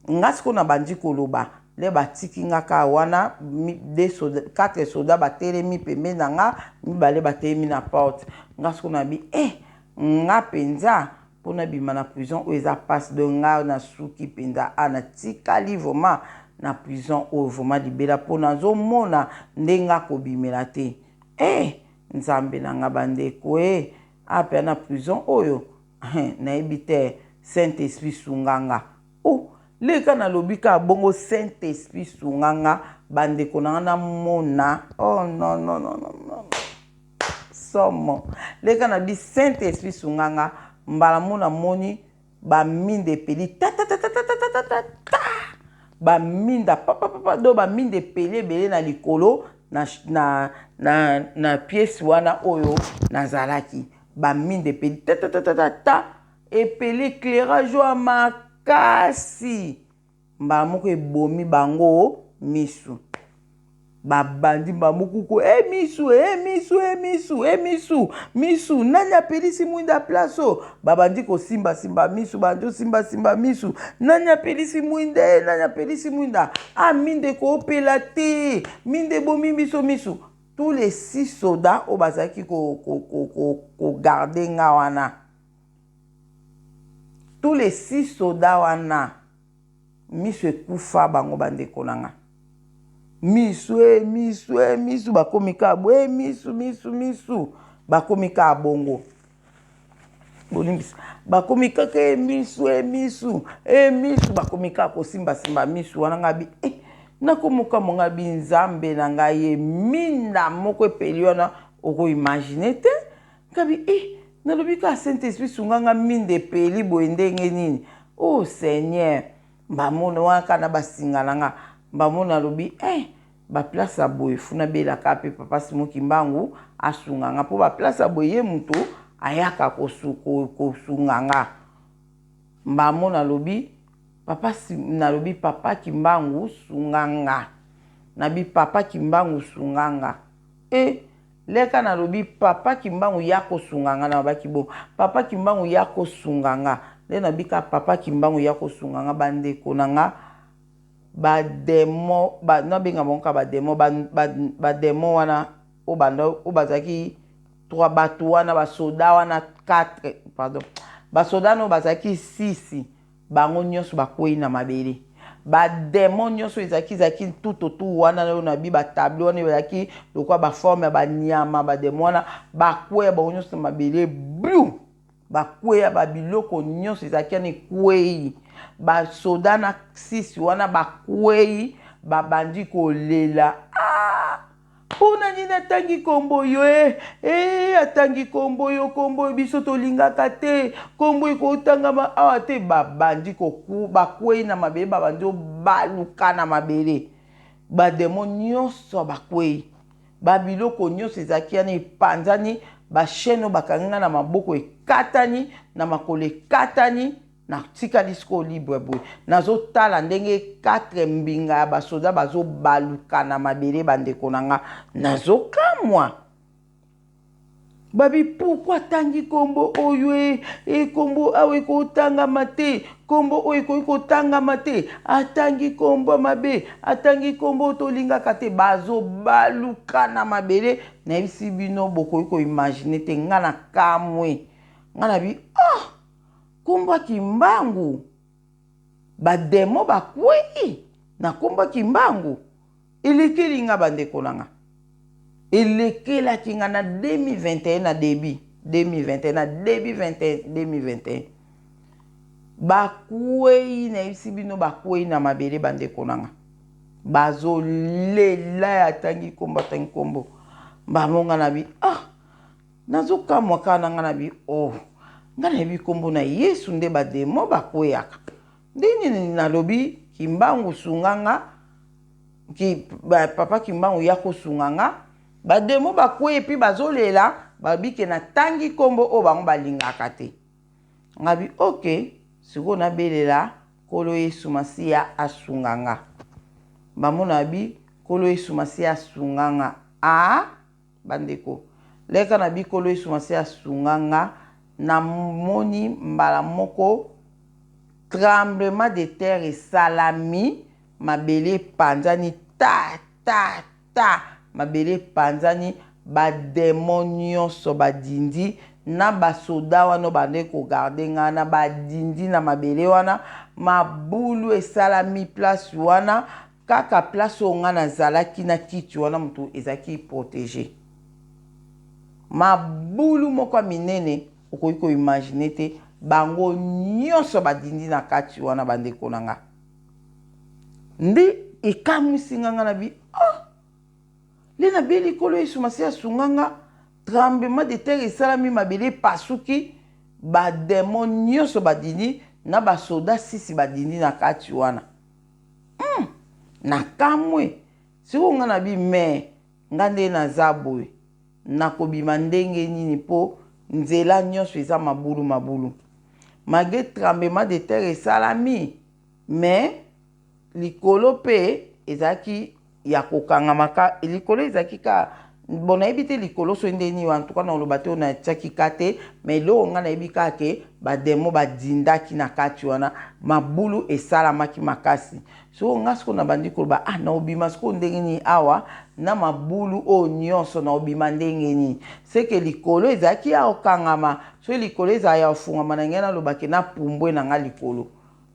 A: nga sikoyo nabandi koloba nde batiki nga kaka wana. Quatre soda batelemi pembeni na nga, mibale batelemi na porte. Nga sikoyo nabi eh, nga mpenza mpona bima na prison oyo eza mpasi. Donc nga nasuki mpenza, a natikali vraiment na prison oyo vraiment libela, mpo nazomona ndenge akobimela te. Eh, Nzambe na nga, bandeko e, apea na prison oyo nayebi te. Saint Esprit sunga nga. Oh, leka nalobi kaka bongo, Saint Esprit sunga nga. Bandeko na nga, namona, oh non, non, non, non, non, somo. Leka na bi Saint Esprit sunga nga, mbala mo namoni baminda epeli tatatatatatatatata, baminda papapapa. Do baminda epeli ebele na likolo na pièce wana oyo nazalaki. Baminda epeli tatatatata, epeli éclairage oyo makasi, mbala moko ebomi bango misu. Babandi bamokuku e misu, e misu, e misu, e misu, misu, nani apelisi mwinda place oyo? Babandi kosimbasimba misu, bandi osimbasimba misu. Nani apelisi mwinda e? Nani apelisi mwinda? A minda ekoopela te, minda ebomi biso misu. Tous les six soldats oyo bazalaki kogarde nga wana, tous les six soldats wana, miso ekufa bango. Bandeko na nga, misu e misu e misu, bakomi kaka boye, misu, misu, misu, bakomi kaka bongo. Bolimbisa, bakomi kaka e misu, e misu, e misu, bakomi kaka kosimbasimba misu wana. Ngai bi eh, nakomokamwa, ngai bi Nzambe na ngai ye, minda moko epeli wana, okoimagine te. Ngai bi eh, nalobi kaka Saint Esprit sunga nga, minda epeli boye ndenge nini? Oh Seigneur! Bamona wana kaka na basinga na nga. Bamona, alobi eh, baplace ya boye funa belaka mpe papa Simo Kimbangu asunga nga, mpo baplace ya boye ye moto ayaka kosunga nga. Mbamo nalobi papa, nalobi papa Kimbangu sunga nga, nabi papa Kimbangu sunga nga. E leka nalobi papa Kimbangu ya kosunga nga, nalobaki bo papa Kimbangu ya kosunga nga, nde nabika papa Kimbangu ya kosunga nga. Bandeko na nga, bademo ba, nabenga bango kaka bademo, bademo wana oyo banda oyo bazalaki trois, bato wana basoda wana 4, pardon, basoda wana oyo bazalaki 6, bango nyonso bakwei na mabele. Bademon nyonso ezalaki ezalaki tout autour wana oyo na bi batableau wana ezalaki lokola baforme ya banyama, bademon wana bakweya bango nyonso na mabele blu, bakweya, babiloko nyonso ezalaki wana ekwei. Basoda na sisi wana bakwei, babandi kolela: "Ah, mpona nini atangi nkombo yo e e atangi nkombo yo, nkombo oyo biso tolingaka te, nkombo ekotangama awa te." Babandi bakwei na mabele, babandi obaluka na mabele, bademo nyonso bakwei, babiloko nyonso ezalaki wana epanzani, bachaînes oyo bakangi nga na maboko ekatani, na makolo ekatani. Natikali sikoyo libre boye, nazotala ndenge 4 mbinga ya basoda bazobaluka na mabele. Bandeko na nga, nazokamwa. Babi: "Pourquoi atangi nkombo oyo e e Nkombo awa ekotangama te, nkombo oyo ekoki kotangama te. Atangi nkombo mabe, atangi nkombo oyo tolingaka te." Bazobaluka na mabele. Nayebisi bino, bokoki koimaginer te. Nga na kamwe, nga na bi: "Oh, nkombo ya Kimbangu, bademo bakwei na nkombo ya Kimbangu." Elekeli nga, bandeko na nga, elekelaki nga na 2021, na début 2021, na début 21, 2021. Bakwei, nayebisi bino, bakwei na mabele. Bandeko na nga, bazolela: "Atangi nkombo, atangi nkombo." Bamonga na bi: "Ah." Nazokamwa kaka na nga na bi: "Oh, nga nayebi nkombo na Yesu nde bademo bakweyaka nde nini?" Nalobi: "Kimbangu, sunga nga." Ki, ba, papa Kimbangu ya kosunga nga, bademo bakwei epi bazolela, babike natangi nkombo oyo bango balingaka te. Ngabi: "Ok, sikoyo nabelela Nkolo Yesu Masiya asunga nga." Bamona bi: "Nkolo Yesu Masiya asunga nga." A bandeko, leka na bi: "Nkolo Yesu Masiya asunga nga." Namoni mbala moko tremblement de terre esalami, mabele epanzani, ta ta ta, mabele epanzani, bademo nyonso badindi na basoda wana bande kogarder ngai na badindi na mabele wana. Mabulu esalami place wana, kaka place oyo ngai nazalaki na kiti wana, moto ezalaki protégé. Mabulu moko ya minene, okoki koimaginer te. Bango nyonso badindi na kati wana. Bandeko na nga, nde ekamwisi nga. Nga na bi: "Ah, nde nabeli Nkolo Yesu Masiya asunga nga, tremblement de terre esalami, mabele epasuki, bademo nyonso badindi na basoda sisi badindi na kati wana." Nakamwe sikoyo. Nga na bi: "Me nga nde naza boye, nakobima ndenge nini? Mpo nzela nyonso eza mabulu mabulu." Malgré tremblement de terre esalami, mais likolo mpe ezalaki ya kokangama ka likolo ezalaki ka bon, nayebi te likolo so nde nini. En tout cas, naloba te oyo natiaki ka te, mais eloko ngai nayebi kaka ke bademo badindaki na kati wana, mabulu esalamaki makasi. Sikoyo nga sikoyo nabandi koloba: "Ah, naobima sikoyo ndenge nini awa na mabulu oyo nyonso? Naobima ndenge nini?" Seke likolo ezalaki ya kokangama. Soki likolo ezala ya kofungama na ngai, nalobaki napumbwe na nga likolo.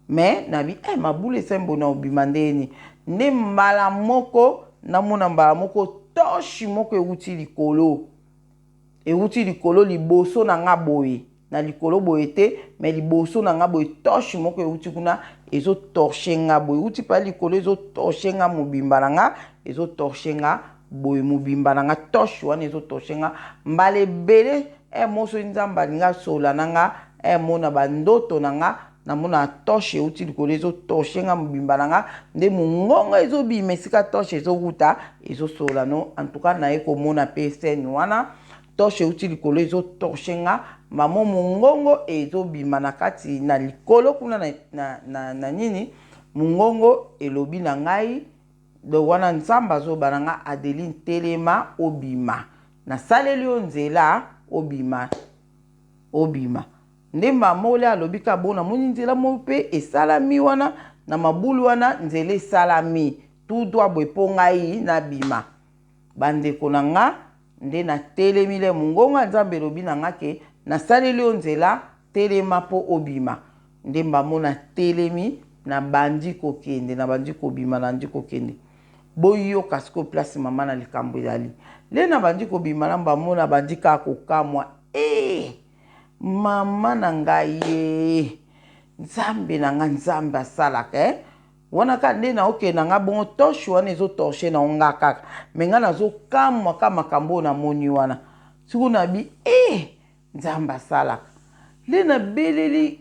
A: Mais nabi: "Eh, mabulu esali boye, naobima ndenge nini?" Nde mbala moko namona, mbala moko torche moko ewuti likolo, ewuti likolo liboso na nga boye, na likolo boye te, mais liboso na nga boye. Torche moko ewuti kuna, ezotorcher nga boye, ewuti mpa likolo, ezotorcher nga mobimba na nga, ezotorcher nga boye mobimba na nga. Torche wana ezotorcher nga mbala ebele. E moso Nzambe alingi asola na nga, e mona bandoto na nga, namona torche euti likolo, ezotorcher nga mobimba na nga. Nde mongongo ezobima esika torche ezowuta, ezosola no. En tout cas, naye komona mpe scène wana: torche euti likolo, ezotorcher nga mamo, mongongo ezobima na kati na likolo kuna na nini. Mongongo elobi na ngai, donc wana Nzambe azoba na nga: "Adeline, telema, obima, nasaleli yo nzela, obima, obima." Nde mama ole alobi ka bo, namoni nzela moko mpe esalami wana na mabulu wana, nzela esalami tout droit boye mpo ngai nabima. Bandeko na nga, nde natelemi le mongongo ya Nzambe elobi na nga ke nasaleli yo nzela, telema mpo obima. Nde mbamo natelemi. Nabandi kokende, nabandi kobima, nabandi kokende. Boyoka sikoyo place mama na likambo ezali. Le nabandi kobima na mbamo, nabandi kaka kokamwa. Eh! Mama na ngai ye! Nzambe na nga, Nzambe asalaka eh? Wana kaka nde naokende na nga bongo, torche wana ezo torche na nga kaka. Mais nga nazokamwa kaka makambo oyo namoni wana. Sikoyo nabi eh! Nzambe asalaka. Nde nabeleli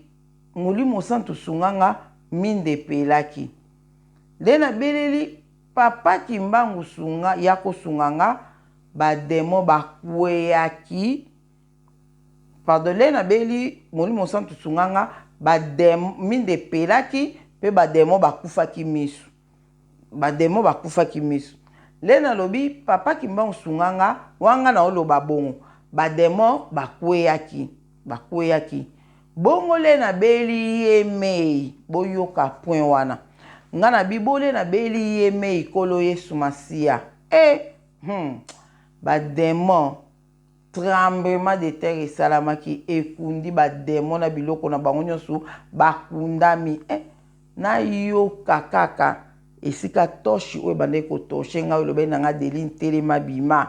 A: Molimo Santu sunga nga, minda epelaki. Nde nabeleli Papa Kimbangu sunga, ya kosunga nga, ba demons bakweyaki. Pardon, nde nabeleli Molimo Santu sunga nga, ba demons, minda epelaki pe ba demons bakufaki misu. Ba demons bakufaki misu. Nde nalobi Papa Kimbangu sunga nga, wana nga naoloba bongo, ba demons bakweyaki, bakweyaki. Bongo le nabeli ye mei, boyoka point wana. Nga nabi bole nabeli ye mei Nkolo Yesu Masiya. Eh! Ba demons, tremblement de terre esalamaki, ekundi ba demons na biloko na bango nyonso, bakundami. Eh! Nayoka kaka esika torche oyo ebandaki ko torche ngai, elobaki na ngai Adeline telema bima.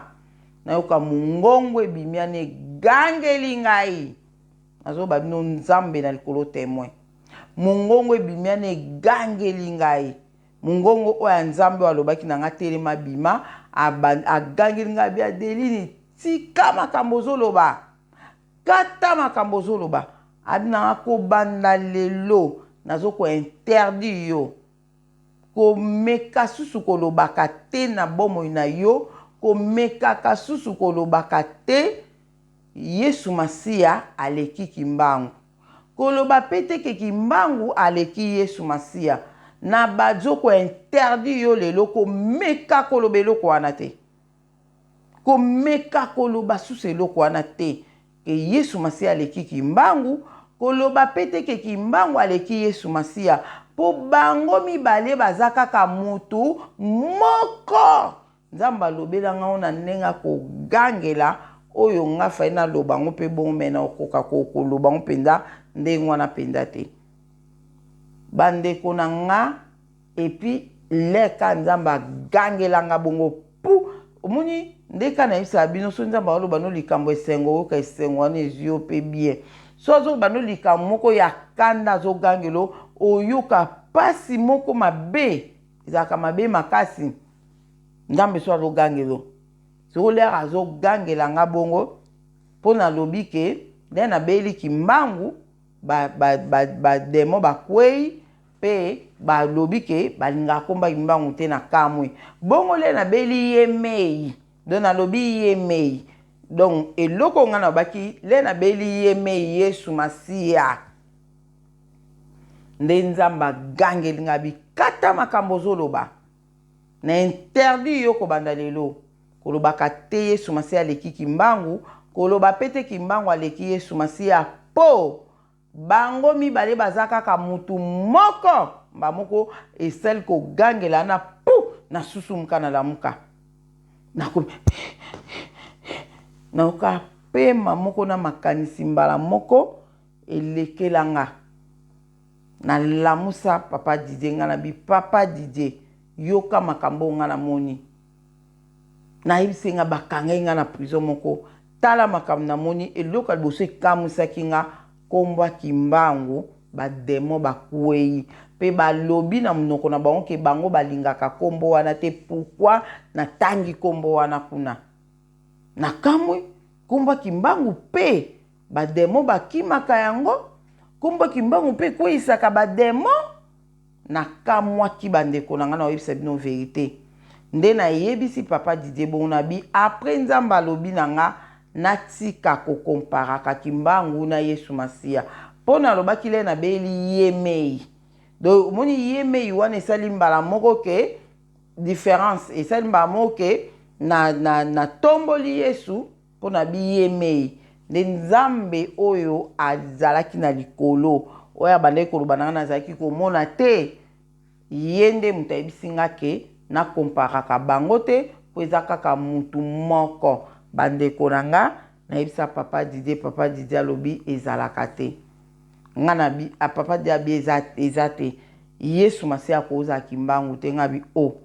A: Nayoka mongongo ebimi wana egangeli ngai. Nazoba bino Nzambe na likolo temoin. Mongongo ebimi wana egangeli ngai. Mongongo oyo ya Nzambe oyo alobaki na ngai telema bima, agangeli ngai abi Adeline tika makambo ozoloba. Kata makambo ozoloba. Abi na nga kobanda lelo nazo ko interdire yo komeka susu kolobaka te na bomoi na yo, komekaka susu kolobaka te Yesu Masiya aleki Kimbangu. Koloba pe te ke Kimbangu aleki Yesu Masiya. Na bazo ko interdire yo lelo komeka koloba eloko wana te. Komeka koloba susu eloko wana te ke Yesu Masiya aleki Kimbangu, koloba pe te ke Kimbangu aleki Yesu Masiya, po bango mibale baza kaka mutu moko. Nzambe alobela nga ngo na ndenge ya kogangela oyo nga fallait naloba ngo pe bongo mais nakokoka koloba ngo penza ndenge wana penza te. Ba ndeko na nga et puis leka Nzambe agangela nga bongo pu omoni nde ka nayebisaka bino soki Nzambe aloba no likambo esengo oyoka esengo wana ezwi yo pe bien so azoloba no likambo moko ya kanda azogangelo oyoka pasi moko mabe ezalaka mabe makasi Nzambe so azogangelo soko lere azogangela nga bongo mpo nalobi ke nde nabeli kimbangu ba, ba, ba, ba demon bakwei Pe balobi ke balingaka komba kimbangu te na kamwe bongo le nabeli ye meyi donc nalobi ye meyi donc eloko nga nalobaki le nabeli ye meyi yesu masiya nde nzambe agangeli nga bikata makambo ozoloba na interdit yo kobanda lelo kolobaka te yesu masiya aleki kimbangu koloba pe te kimbangu aleki yesu masiya po Bango mibale baza kaka mutu moko mba moko esali kogangela na pu na susumuka na lamuka nakomi nayoka pema moko na makanisi mbala moko elekela nga nalamusa papa Didier nga na bi papa Didier yoka makambo oyo nga namoni nayebisi nga bakangaki nga na prison moko tala makambo namoni eloko ya liboso ekamwisaki nga kombo ya Kimbangu ba demon bakweyi pe balobi na monoko na bango ke bango balingaka kombo wana te pourquoi natangi kombo wana kuna nakamwe kombo ya Kimbangu pe ba demon bakimaka yango kombo ya Kimbangu pe ekweyisaka ba demon Nakamwaki ba ndeko na nga nakoyebisa bino verite nde nayebisi papa Didier bongo na bi après nzambe alobi na nga natika ko comparaka kimbangu na yesu masiya po nalobaki le nabeli ye meyi donc omoni ye meyi wana esali mbala moko ke difference esali mbala moko ke na, na, na tomboli yesu Mpo na biyemei, nde Nzambe oyo azalaki na likolo, oyo abandaki koloba na ngai, nazalaki komona te, ye nde moto ayebisi nga ke na comparaka bango te, mpo eza kaka mutu moko. Bandeko na nga, nayebisa papa Didier, papa Didier alobi ezalaka te. Nga na bi, ah, papa Didier abi eza, eza te. Yesu Masiya akozala Kimbangu te. Nga bi o oh,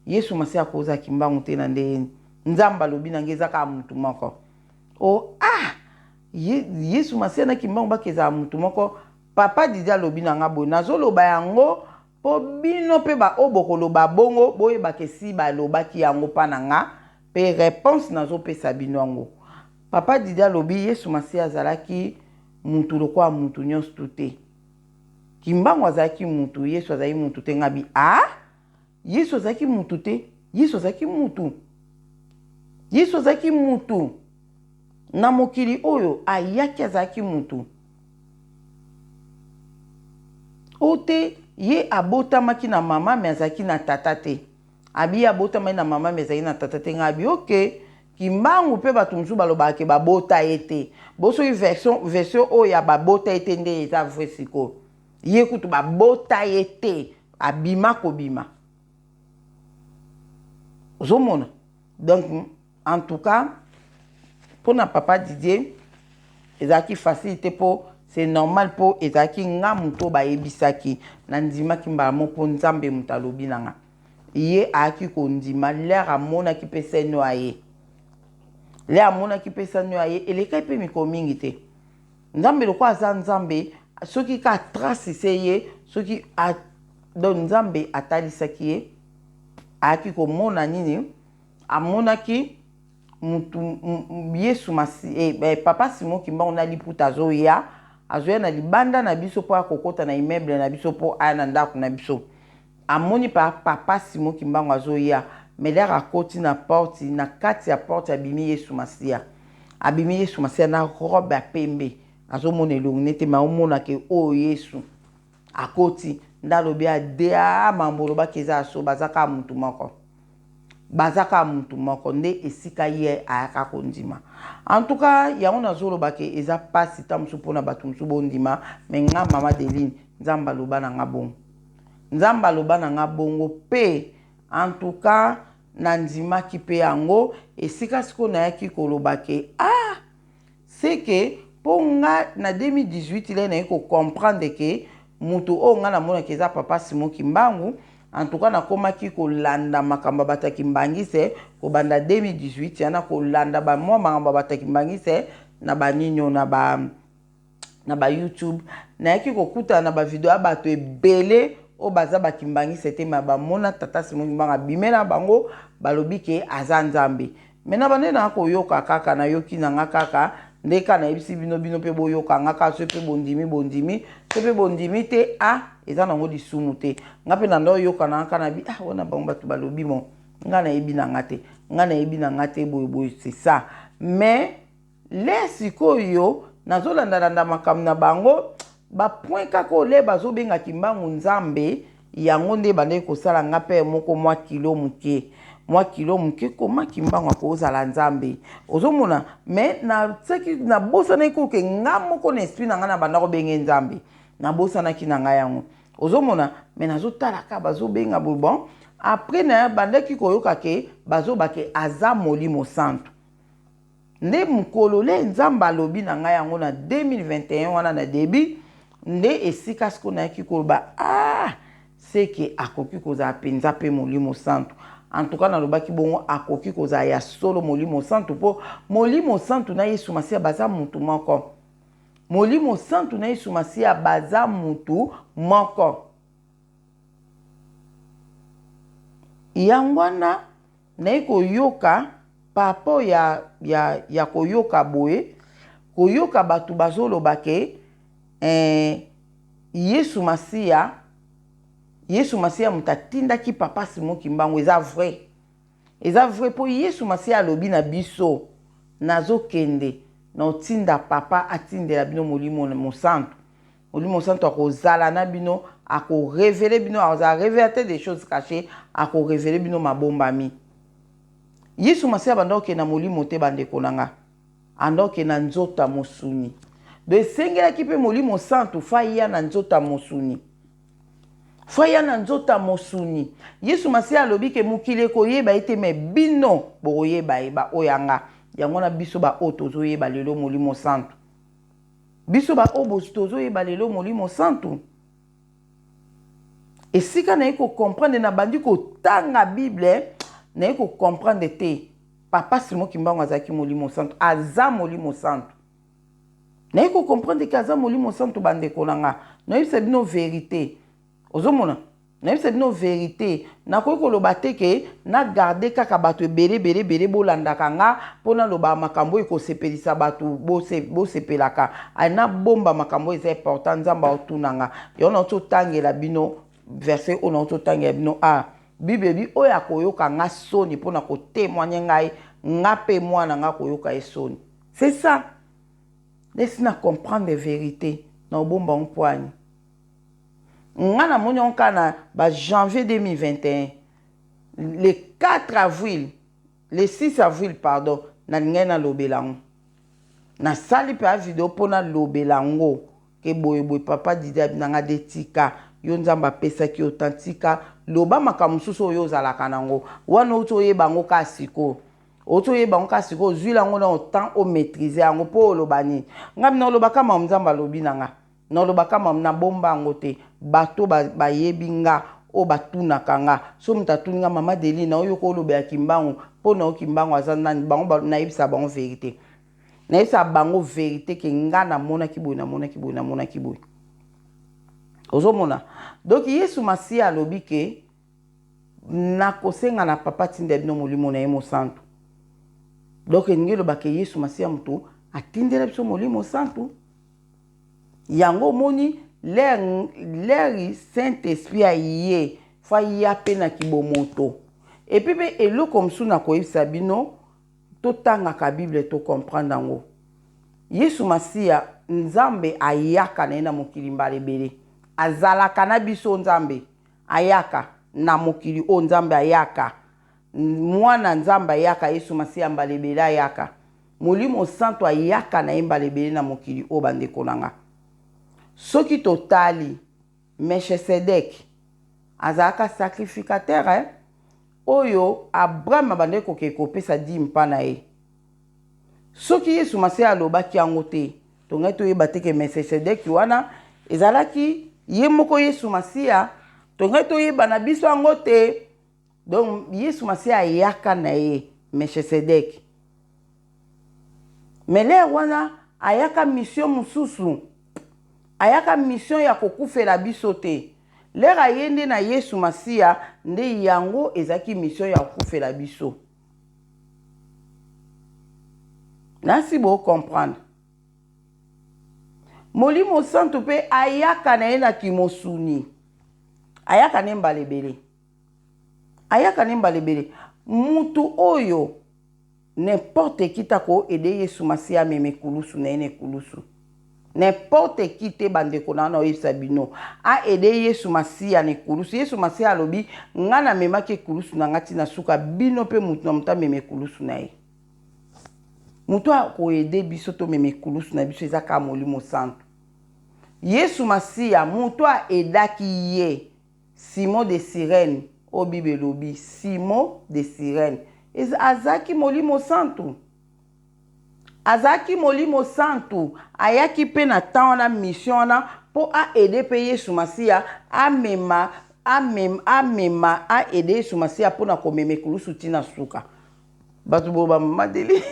A: Yesu Masiya akozala Kimbangu te na ndenge nini? Nzambe alobi na ngai eza kaka mutu moko. O oh, ah Ye, Yesu Masiya na Kimbangu bakezala mutu moko. Papa Didi alobi na nga boye, nazoloba yango mpo bino mpe baoyo bokoloba bongo boyebaka esi balobaki yango mpa na nga mpe reponse nazopesa bino yango. Papa Didi alobi Yesu Masiya azalaki mutu lokola mutu nyonso tu te. Kimbangu azalaki mutu, Yesu azalaki mutu te. Nga bi ah Yesu azalaki mutu te? Yesu azalaki mutu. Yesu azalaki mutu. Na mokili oyo ayaki azalaki mutu. O te ye abotamaki na mama me azalaki na tata te. Abi ye abotamaki na mama me azalaki na tata te. Nga abi ok. Kimbangu pe batu mosusu balobaka ke babota ye te. Bo soki version version oyo ya babota ye te nde eza vrai sikoyo. Ye kutu babota ye te, abima kobima. Ozomona? Donc en tout cas pona papa Didier ezalaki facile te po c'est normal po ezalaki nga moto bayebisaki nandimaki mbala moko po Nzambe moto alobi na nga. Ye ayaki kondima l'heure amonaki pe scène oyo aye. L'heure amonaki pe scène oyo aye elekaki pe mikolo mingi te. Nzambe lokola aza Nzambe soki ka trace se ye soki a donc Nzambe atalisaki ye ayaki komona nini amonaki mutu Yesu masi eh, eh, papa Simon Kimbangu na liputa azoya azoya na libanda na biso mpo akokota na immeuble na biso mpo aya na ndako na biso. Amoni pa papa Simon kimbangu azoya mais l'heure akoti na porte na kati ya porte abimi yesu masiya abimi yesu masiya na robe ya pembe azomona elongi nete mais aomona ke oyo yesu akoti nde alobi ade a mambo olobaki eza ya solo baza kaka mutu moko baza kaka mutu moko nde esika ye ayaka kondima en tout cas yango nazoloba ke eza pasi ta mosusu mpona bato mosusu bondima mais nga mama Deline nzambe aloba na nga bongo Nzambe aloba na nga bongo pe en tout cas na ndimaki pe yango esika sikoyo nayaki koloba ke ah ce que po nga na 2018 le naye ko comprendre ke mutu oyo nga namonaki eza papa Simon Kimbangu en tout cas nakomaki kolanda makambo ya bato ya Kimbangiste kobanda 2018 yana kolanda ba mwa makambo ya bato ya Kimbangiste na ba nini na ba na ba YouTube nayaki kokutana na ba video ya bato ebele oyo baza ba kimbangiste te ma bamona tata Simon Kimbangu abimela bango balobi ke aza Nzambe me na bande na koyoka kaka nayoki na nga kaka nde kaka nayebisi bino bino mpe boyoka nga kaka soki mpe bondimi bondimi soki mpe bondimi te a ah, eza nango lisumu te nga mpe nanda oyoka na nga kaka na bi ah wana bango bato balobi mo nga nayebi na nga te nga nayebi na nga te boye boye c'est ça mais Le sikoyo nazo landa landa makambo na bango ba point kaka oyo le bazo benga kimbangu nzambe yango nde ebandaki kosala nga pere moko mwa kilo muke mwa kilo muke koma kimbangu akozala nzambe ozomona mais natiaki nabosanaki koke nga moko na esprit na nga na banda kobenge nzambe nabosanaki na nga yango ozomona mais nazotala kaka bazobenga boye bon après na bandaki koyoka ke bazoba ke aza molimo santu Nde mokolo le Nzambe alobi na ngai yango na 2021 wana na debut nde esika sikoyo nayaki koloba ah seke akoki kozala mpenza mpe Molimo Santu. En tout cas nalobaki bongo akoki kozala ya solo Molimo Santu mpo Molimo Santu na Yesu Masiya baza mutu moko. Molimo Santu na Yesu Masiya baza mutu moko. Yango wana Naye koyoka par rapport ya, ya, ya koyoka boye, koyoka bato bazoloba ke eh, Yesu Masiya, Yesu Masiya moto atindaki Papa Simon Kimbangu, eza vrai. Eza vrai po Yesu Masiya alobi na biso, nazokende na otinda Papa atindela bino Molimo Mosantu. Molimo Santu akozala na bino, ako reveler bino, akozala revelateur des choses cachees, ako reveler bino mabombami. Yesu Masiya abanda kokende na molimo te bandeko na nga. Anda kokende na nzoto ya mosuni. Donc esengelaki mpe Molimo Santu fa aya na nzoto ya mosuni. Fa aya na nzoto ya mosuni. Yesu Masiya alobi ke mokili ekoyeba ye te mais bino bokoyeba ye ba oyo ya nga. Yango wana biso ba oyo tozoyeba lelo Molimo Santu. Biso ba oyo tozo yeba lelo molimo santu. Esika naye ko comprendre, nabandi kotanga Bible, naye ko comprendre te Papa Simon Kimbangu azalaki Molimo Santu, aza Molimo Santu. Naye ko comprendre ke aza Molimo Santu. Bandeko na nga, nayebisa bino verite. Ozomona, nayebisa bino verite, nakoki koloba te ke na garde kaka bato ebele ebele ebele bolandaka nga mpo naloba makambo oyo ekosepelisa bato bosepelaka. Nabomba makambo oyo eza important. Nzambe aotuna nga yango. Nauti otangela bino verset oyo, nauti otangela bino a Bible ebi: oyo akoyoka nga soni mpona kotémoigner ngai, nga mpe mwana nga koyoka ye soni. C'est ça, lesi na comprendre vérité na obomba ngo mpwani. Nga namoni yango kaka na bajanvier 2021, le 4 avril, le 6 avril, pardon. Nalingai nalobela yango, nasali mpe avideo mpo nalobela yango ke boyeboye. Papa Didi abinanga de tika yo, Nzambe apesaki yo tantika loba makambo mosusu oyo ozalaka nango wana. Outi oyeba yango kaka sikoyo, outi oyeba yango kaka sikoyo, ozwili yango na temps omaîtrise yango mpo oloba nini. Ngai mina olobaka makambo Nzambe alobi na nga, nalobaka makambo, nabomba yango te. Bato bayebi nga, oyo batunaka nga, so moto atuni nga: "Mama Deli, na oyoka olobela Kimbangu, mpo na yo Kimbangu aza nani?" Bango nayebisa bango vérité, nayebisa bango vérité ke nga namonaki boye, namonaki boye, namonaki boye. Ozomona, donc Yesu Masiya alobi ke nakosenga na Papa tinda bino Molimo na ye Mosantu. Donc elingi elobaka Yesu Masiya moto atindela biso Molimo Santu. Yango omoni, l'heure Saint Esprit aye, faut aya mpe na kibomoto. Et puis mpe eloko mosusu na koyebisa bino, totangaka Bible, tocomprendre yango. Yesu Masiya, Nzambe ayaka na ye na mokili mbala ebele, azalaka na biso. Nzambe ayaka na mokili oyo, Nzambe ayaka, mwana Nzambe ayaka, Yesu Masiya mbala ebele ayaka, Molimo Santo ayaka na ye mbala ebele na mokili oyo. Bandeko na nga, soki totali Melchisedek, azalaka sacrificateur, eh? Oyo Abraham abandaki kokende kopesa dîme mpa na ye. Soki Yesu Masiya alobaki yango te, tongai toyeba te ke Melchisedeki wana ezalaki ye moko Yesu Masiya. Tongai toyeba na biso yango te. Donc Yesu Masiya ayaka na ye Melchisedeki, mais l'heure wana ayaka mission mosusu, ayaka mission ya kokufela biso te. L'heure aye nde na Yesu Masiya, nde yango ezalaki mission ya kokufela biso. Nasi bocomprendre, Molimo Santu mpe ayaka na ye na kimosuni, ayaka ne mbala ebele, ayaka ne mbala ebele. Mutu oyo n'importe qui ta koaider Yesu Masiya amema ekulusu na ye na ekulusu, n'importe qui te. Bandeko na wana, oyebisa bino, aaider Yesu Masiya na ekulusu. Yesu Masiya alobi: "Nga namemaki ekulusu na nga ntina suka, bino mpe mutu na moto amema ekulusu na ye." Moto akoaider biso tomema ekulusu na biso eza kaka Molimo Santu. Yesu Masiya, moto aaidaki ye, Simon de Cyrène, oyo Bible elobi Simon de Cyrène, azalaki Molimo Santu, azalaki Molimo Santu. Ayaki mpe na temps wana, mission wana, mpo aaider mpe Yesu Masiya amema, amema, amema, aaider Yesu Masiya mpona komema ekulusu ntina suka. Bato boyo bamama Deli,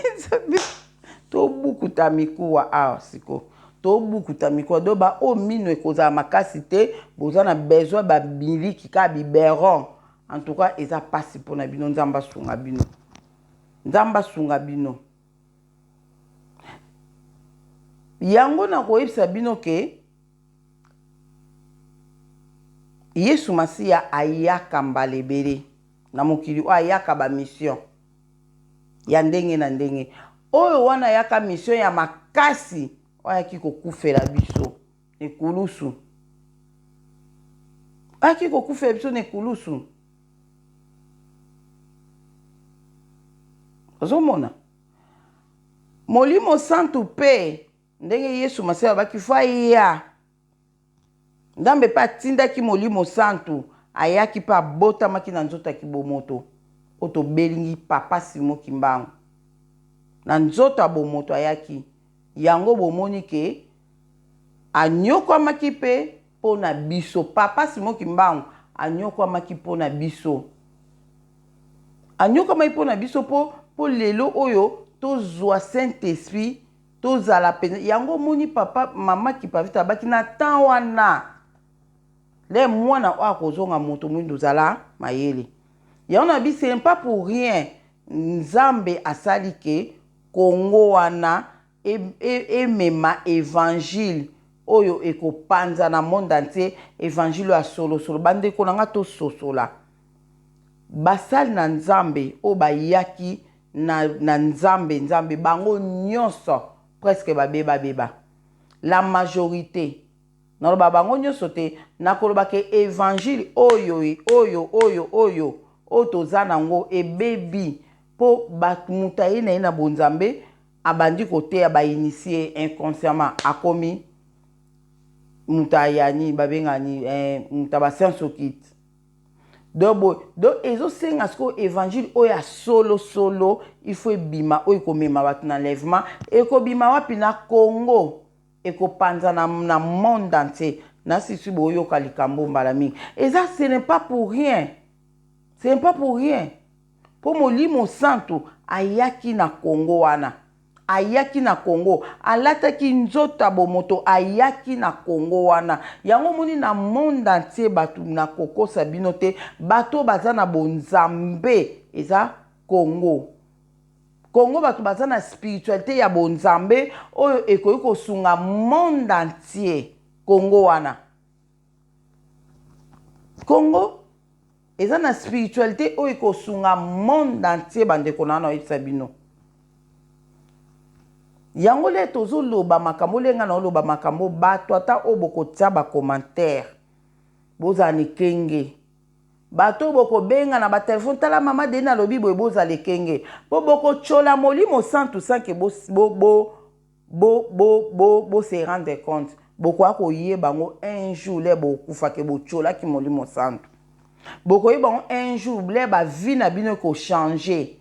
A: tobukuta mikuwa awa siko, tobukuta mikuwa. Do baoyo mino ekozala makasi te, boza na besoin bamiliki kaka biberon. En tout cas eza mpasi mpona bino. Nzambe asunga bino, Nzambe asunga bino. Yango nakoyebisa bino ke Yesu Masiya ayaka mbala ebele na mokili oyo, ayaka bamission ya ndenge na ndenge. Oyo wana ayaka mission ya makasi, oyo ayaki kokufela biso ekulusu, ayaki kokufela biso na ekulusu. Ozomona, Molimo Santu mpe ndenge Yesu Masiya alobaki faut aya, Nzambe mpe atindaki Molimo Santu, ayaki mpe abotamaki na nzoto ya kibomoto oyo tobelingi Papa Simo Kimbangu. Na nzoto ya bomoto ayaki. Yango bomoni ke anyokwamaki mpe mpo na biso. Papa Simo Kimbangu. Anyokwamaki mpo na biso. Anyokwamaki mpo na biso mpo mpo lelo oyo tozwa Saint Esprit, tozala mpenza yango. Omoni, papa mama Kipavita abaki na temps wana le mwana oyo akozonga moto mwindu, ozala mayele. Yango na biso, ce n'est pas pour rien Nzambe asali ke Kongo wana emema évangile oyo ekopanza na monde entier, évangile oyo ya solosolo. Bandeko na nga, tososola basali na Nzambe oyo bayaki na Nzambe. Nzambe, bango nyonso presque babebabeba, la majorité. Naloba bango nyonso te, nakoloba ke évangile oyo oyo oyo oyo oyo toza nango ebebi, mpo moto aye na ye na bonzambe, abandi koteya, bainitier inconsciemment, akomi moto ayani babengani moto ya bascience occulte. Donc boye, donc ezosenga sikoyo évangile oyo ya solosolo, il faut ebima, oyo ekomema bato na enlèvement. Ekobima wapi? Na Congo. Ekopanza na monde entier. Nasisi boyoka likambo mbala mingi, eza, ce n'est pas pour rien, ce n'est pas pour rien, mpo Molimo Santu ayaki na Congo wana, ayaki na Congo, alataki nzoto ya bomoto, ayaki na Congo wana. Yango omoni, na monde entier, bato, nakokosa bino te, bato baza na bonzambe eza Congo. Congo, bato baza na spiritualité ya bonzambe oyo ekoki kosunga monde entier. Congo wana, Congo eza na spiritualité oyo ekosunga monde entier. Bandeko na wana, oyebisa bino yango le tozoloba makambo olenga na oloba makambo. Bato ata oyo bokotia bacommentaire, bozala na ekenge. Bato oyo bokobenga na batelefone, tala mama Deni alobi boye, bozala ekenge, mpo bokotyola Molimo Santu sans que bo, bo, bo, bo, bo, bo, bo se rendre compte. Bokoya koyeba yango un jour le bokufake botyolaki Molimo Santu. Bokoyeba yango un jour le bavie na bino ekochange,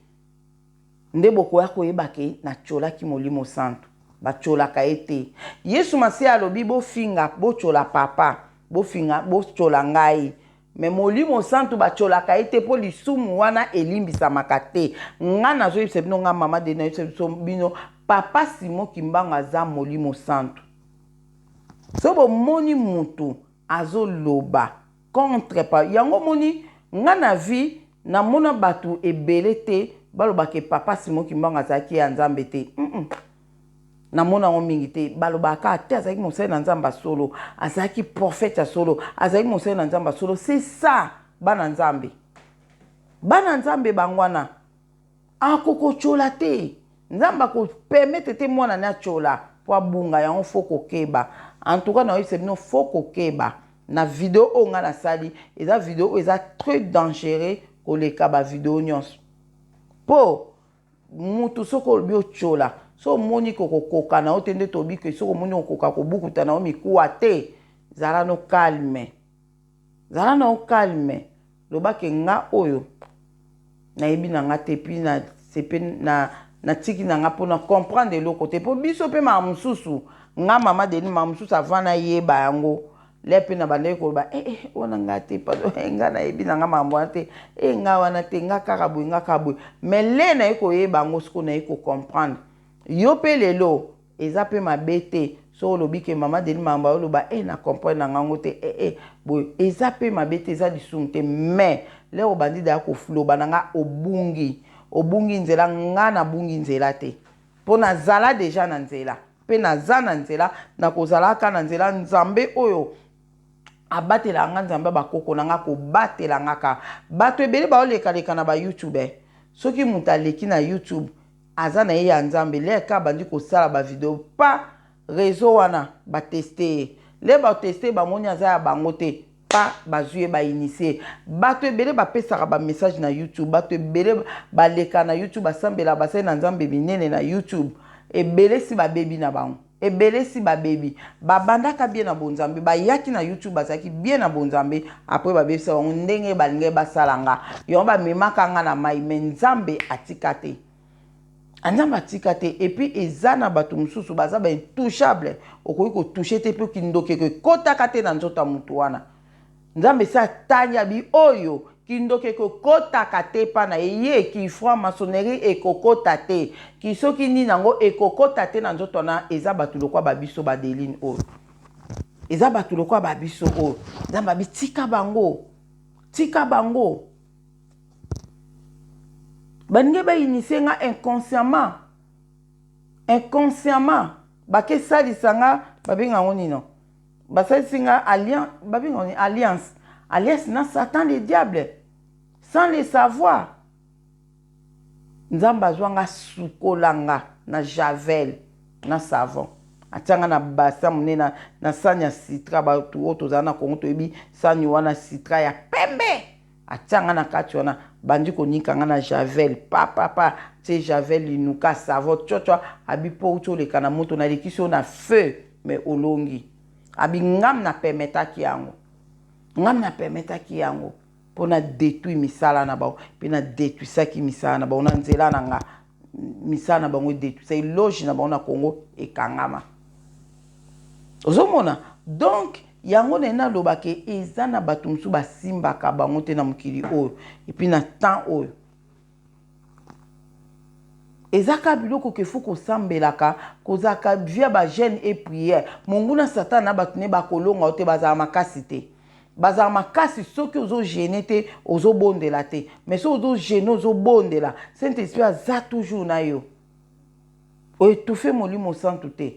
A: nde bokoya koyeba ke natyolaki Molimo Santu. Batyolaka ye te. Yesu Masiya alobi: bofinga, botyola papa, bofinga, botyola ngai, mais Molimo Santu batyolaka ye te, mpo lisumu wana elimbisamaka te. Nga nazoyebisa bino, nga mama de nayebisa biso bino, papa Simon Kimbangu aza Molimo Santu. So bomoni mutu azoloba contre pa yango, moni nga na vie namona bato ebele te balobaka papa Simon Kimbangu azalaki ya Nzambe te. Namona yango mingi te. Balobaka te azalaki mosali na Nzambe ya solo, azalaki prophète ya solo, azalaki mosali na Nzambe ya solo. C'est ça, bana Nzambe, bana Nzambe bango wana akokotyola te. Nzambe akopermettre te mwana ne atyola mpo abunga. Yango faut kokeba. En tout cas, nayoyebisa bino, faut kokeba na video oyo ngai nasali. Eza video oyo eza très dangereux koleka bavideo nyonso, mpo mutu soki olobi otyola, so omoni kokokoka na yo te, nde tobi ke soki omoni okoka kobukuta na yo mikuwa te, zala no calme, zala na yo calme, lobake nga oyo nayebi na nga te, puis na sepe na natiki na nga mpona comprendre eloko te. Mpo biso mpe maka mosusu, nga mama Deni, maka mosusu avant nayeba yango le mpe na bandaki koloba: eh, eh, wana nga te, pardon, eh, nga nayebi na nga makambo wana te, eh, nga wana te, nga kaka boye, nga kaka boye. Mais le naye koyeba yango, sikoyo naye kocomprendre. Yo mpe lelo eza mpe mabe te so olobi ke mama Deni makambo ayoloba, e na comprendre na ngango te, e e boye, eza mpe mabe te, eza lisumu te. Mais lero obandi daya koloba na nga, obungi, obungi nzela. Nga nabungi nzela te, mpo nazala déjà na nzela, mpe naza na nzela, nakozalaka na nzela. Nzambe oyo abatelaka nga, Nzambe bakoko na nga kobatela nga. Kaka bato ebele baolekaleka na bayoutube. Soki moto aleki na YouTube, aza na ye ya Nzambe, leka abandi kosala bavideo pa réseau wana, bateste ye. Le bateste, bamoni aza ya bango te, pa bazwi ye, bainitie. Bato ebele bapesaka bamessage na YouTube, bato ebele baleka na YouTube, basambela, basali na Nzambe minene na YouTube. Ebele si babebi na bango, ebele si babebi. Babandaka bien na bonzambe, bayaki na YouTube, bazalaki bien na bonzambe, après babebisa bango ndenge balingai basala nga yango, bamemaka nga na mai. Mais Nzambe atika te, Nzambe atika te. Et puis eza na bato mosusu baza baintouchable, okoki kotouche te, mpe kindoki ekotaka te na nzoto ya motu wana. Nzambe esi atangi abi oyo kindoki ekokotaka te epa na ye, ye ki franc maçonnerie ekokota te, ki soki nini yango ekokota te na nzoto wana. Eza bato lokwa ba biso ba Deline oyo, eza bato lokwa ba biso oyo. Nzambe abi tika bango, tika bango. Baningi ba initie nga inconsciemment, inconsciemment bakesalisa nga, babenga yango nino, basalisi nga alliance, babenga yango alliance, alliance na Satan le diable sans le savoir. Nzambe azwa nga, sukola nga na javel na savon, atia nga na bassin monene na, na sani ya citra. Bato oyo tozala na Kongo toyebi sani wana, citra ya pembe. Atia nga na kati wana, bandi konika nga na javel, papapa tie javel linuka savon tshotshwa. Abi mpo uti oleka na moto, nalekisi yo na feu, mais olongi. Abi ngam na permetaki yango, ngam na permetaki yango mpo na détruire misala na bango. Mpe na détruisaki misala na bango na nzela na nga. Misala na bango edétruisaki, loge na bango na Congo ekangama. Ozomona? Donc yango naye nalobaka, eza na bato mosusu basimbaka bango te na mokili oyo. Et puis na temps oyo eza kaka biloko ke faut kosambelaka, kozalaka via bajeûne et prière. Monguna Satan na bato ne bakolonga yo te, bazala makasi te. Bazala makasi soki ozojeûner te, ozobondela te. Mais soki ozojeûner, ozobondela, Saint Esprit aza toujours na yo, oétouffe Molimo Santu te.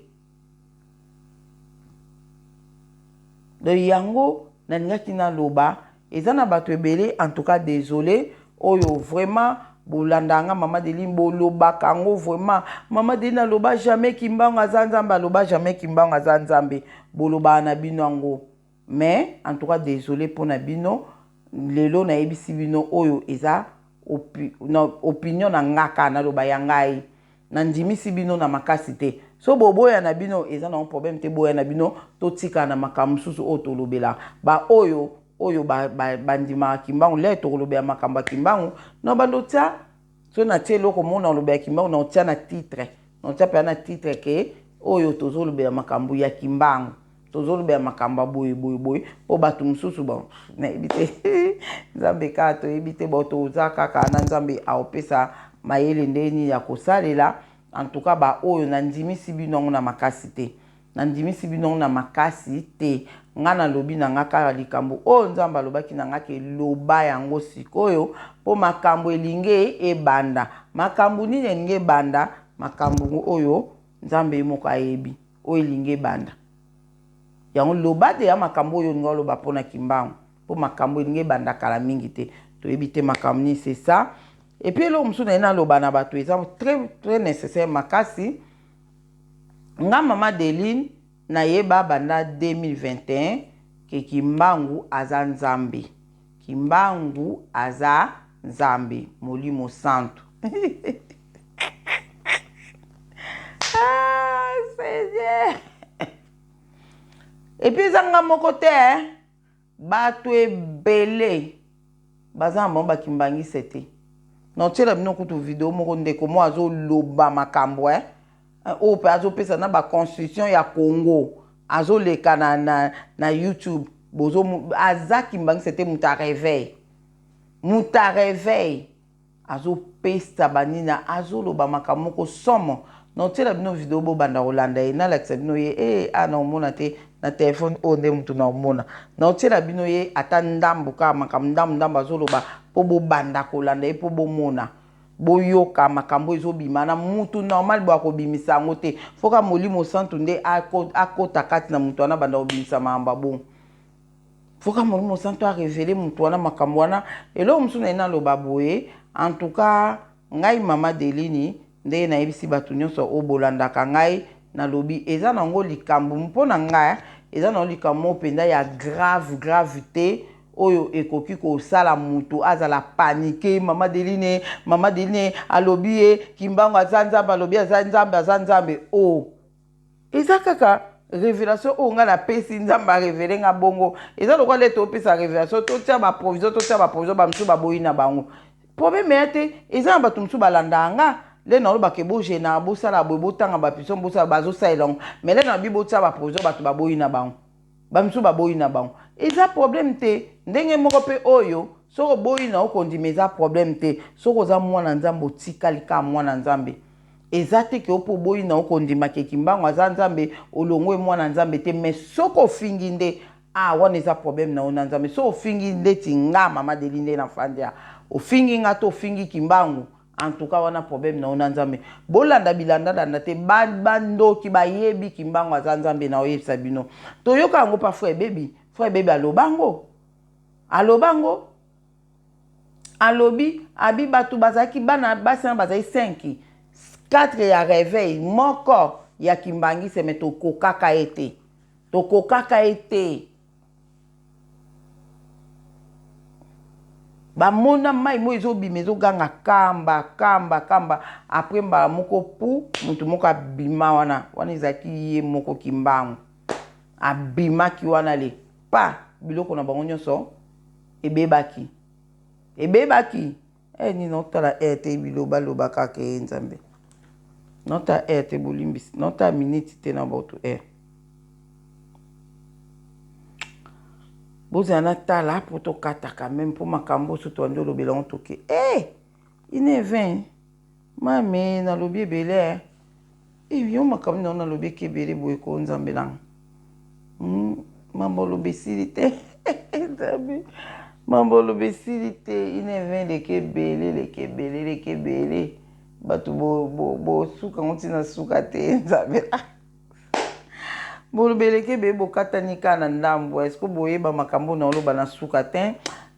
A: Donc yango nalingaki naloba, eza na bato ebele, en tout cas désolé, oyo vraiment bolanda nga Mama Deline, bolobaka yango vraiment: "Mama Deline aloba jamais Kimbangu aza Nzambe, aloba jamais Kimbangu aza Nzambe." Bolobaka na bino yango, mais en tout cas désolé mpona bino. Lelo nayebisi bino oyo eza na opinion na nga kaka, naloba ya ngai, nandimisi bino na makasi te. So boboya na bino, eza nango problème te. Boya na bino, totikala na makambo mosusu oyo tolobela. Baoyo oyo bandimaka ba Kimbangu, lere tokolobela makambo ya Kimbangu na bando tia. So natie eloko mona olobela Kimbangu, na otia na titre, na otia mpenza na titre ke oyo tozolobela makambo ya Kimbangu, tozolobela makambo ya boye boye boye, mpo bato mosusu, bon, nayebi te, Nzambe kaka toyebi te. Bon, toza kaka na Nzambe, aopesa mayele ndeni ya kosalela. En tout cas baoyo nandimisi bino yango na makasi te, nandimisi bino yango na makasi te. Nga nalobi na nga kaka likambo oyo Nzambe alobaki na nga ke loba yango sikoyo, mpo makambo elingi ebanda. Makambo nini elingi ebanda? Makambo oyo Nzambe ye moko ayebi oyo elingi ebanda. Yango loba te ya makambo oyo olingi oloba mpona Kimbangu, mpo makambo elingi ebanda kala mingi te, toyebi te makambo nini. C'est ça. Et puis eloko mosusu naye naloba na bato, eza très très nécessaire makasi. Nga Mama Deline nayeba banda 2021 ke Kimbangu aza Nzambe, Kimbangu aza Nzambe Molimo Santu. Ah Seigneur! Et puis eza nga moko te, bato ebele baza na bango bakimbangise te. Naotiela bino kutu video moko, ndeko mo azoloba makambo e oyo mpe azopesa na baconstitution ya Congo, azoleka na YouTube. Bozo aza kimbangisa te, moto aréveil, moto aréveil, azopesa banina, azoloba makambo moko somo. Naotiela bino video, bobanda kolanda ye. Nalakisa bino ye e a na omona te na telefone oyo nde motu na omona. Naotiela bino ye ata ndambu kaka, makambo ndambu ndambu azoloba, mpo bobanda kolanda ye, mpo bomona, boyoka makambo ezobima na mutu normal. Bo akobimisa yango te, foka Molimo Santu nde akota kati na mutu wana, banda kobimisa makambo ya bongo. Foka Molimo Santu arévéler mutu wana makambo wana. Eloko mosusu na ye naloba boye, en tout cas ngai Mama Delini, ndenge nayebisi bato nyonso oyo bolandaka ngai, nalobi eza nango likambo mpo na ngai, eza nango likambo moko mpenza ya grave grave te oyo ekoki kosala moto azala panique. Mama Deline, Mama Deline alobi ye Kimbangu aza Nzambe, alobi aza Nzambe, aza Nzambe. O oh. Eza kaka révélation oyo ngai napesi, Nzambe arévéler nga bongo. Eza lokola nde topesa révélation, totia baprovision, totia baprovision, bamosusu baboyi na bango, problème ya te. Eza na bato mosusu balandaka nga, nde nalobaka bojeûner, bosala boye, botanga bapision, bosala, bazosalela yango. Mais nde na bi botia baprovision, bato baboyi na bango, bamisusu baboyi na bango. Eza problème te. Ndenge moko pe oyo soki oboyi na yo kondima eza problème te. Soki oza mwana Nzambe otikali kaka mwana Nzambe. Eza te ke yo po oboyi na yo kondima ke Kimbangu aza Nzambe olongwe mwana Nzambe te mais soki ofingi nde ah wana eza problème na yo na Nzambe. Soki ofingi ndeti nga mama Deli nde na fandi awa ofingi nga to ofingi Kimbangu en tout cas wana problème na yo na Nzambe. Bolanda bilanda landa te ba ba ndoki bayebi Kimbangu aza Nzambe na oyebisa bino. Toyoka yango pa frère Baby, frère Baby aloba ngo. Aloba ngo. Alobi abi batu bazalaki bana basi wana bazali 5 4 ya reveil moko ya kimbangiste mais tokokaka ye te tokokaka ye te bamona mai moko ezobima ezoganga kamba kamba kamba apres mbala moko pu moto moko abima wana wana ezalaki ye moko kimbangu abimaki wana le pa biloko na bango nyonso Ebebaki. Ebebaki. Eh nini otala heure te biloba loba kaka eh nzambe. Nota heure te bolimbisi. Nota minute te na botu heure. Bozala na tala po tokata quand même po makambo oso tobandi olobela yango toke. Eh! Une 20. Mame nalobi ebele eh. Eh yo makambo nini nalobi eke ebele boye ko nzambe nanga. Hmm, mambo oloba esili te. Nzambe. Mambo oloba esili te. Ine 20 leke ebele leke ebele leke ebele. Bato bosuka ngo ntina suka te nzambe. Boloba eleki ebele bokatani kaka na ndambo. Est-ce que boyeba makambo na oloba na suka te?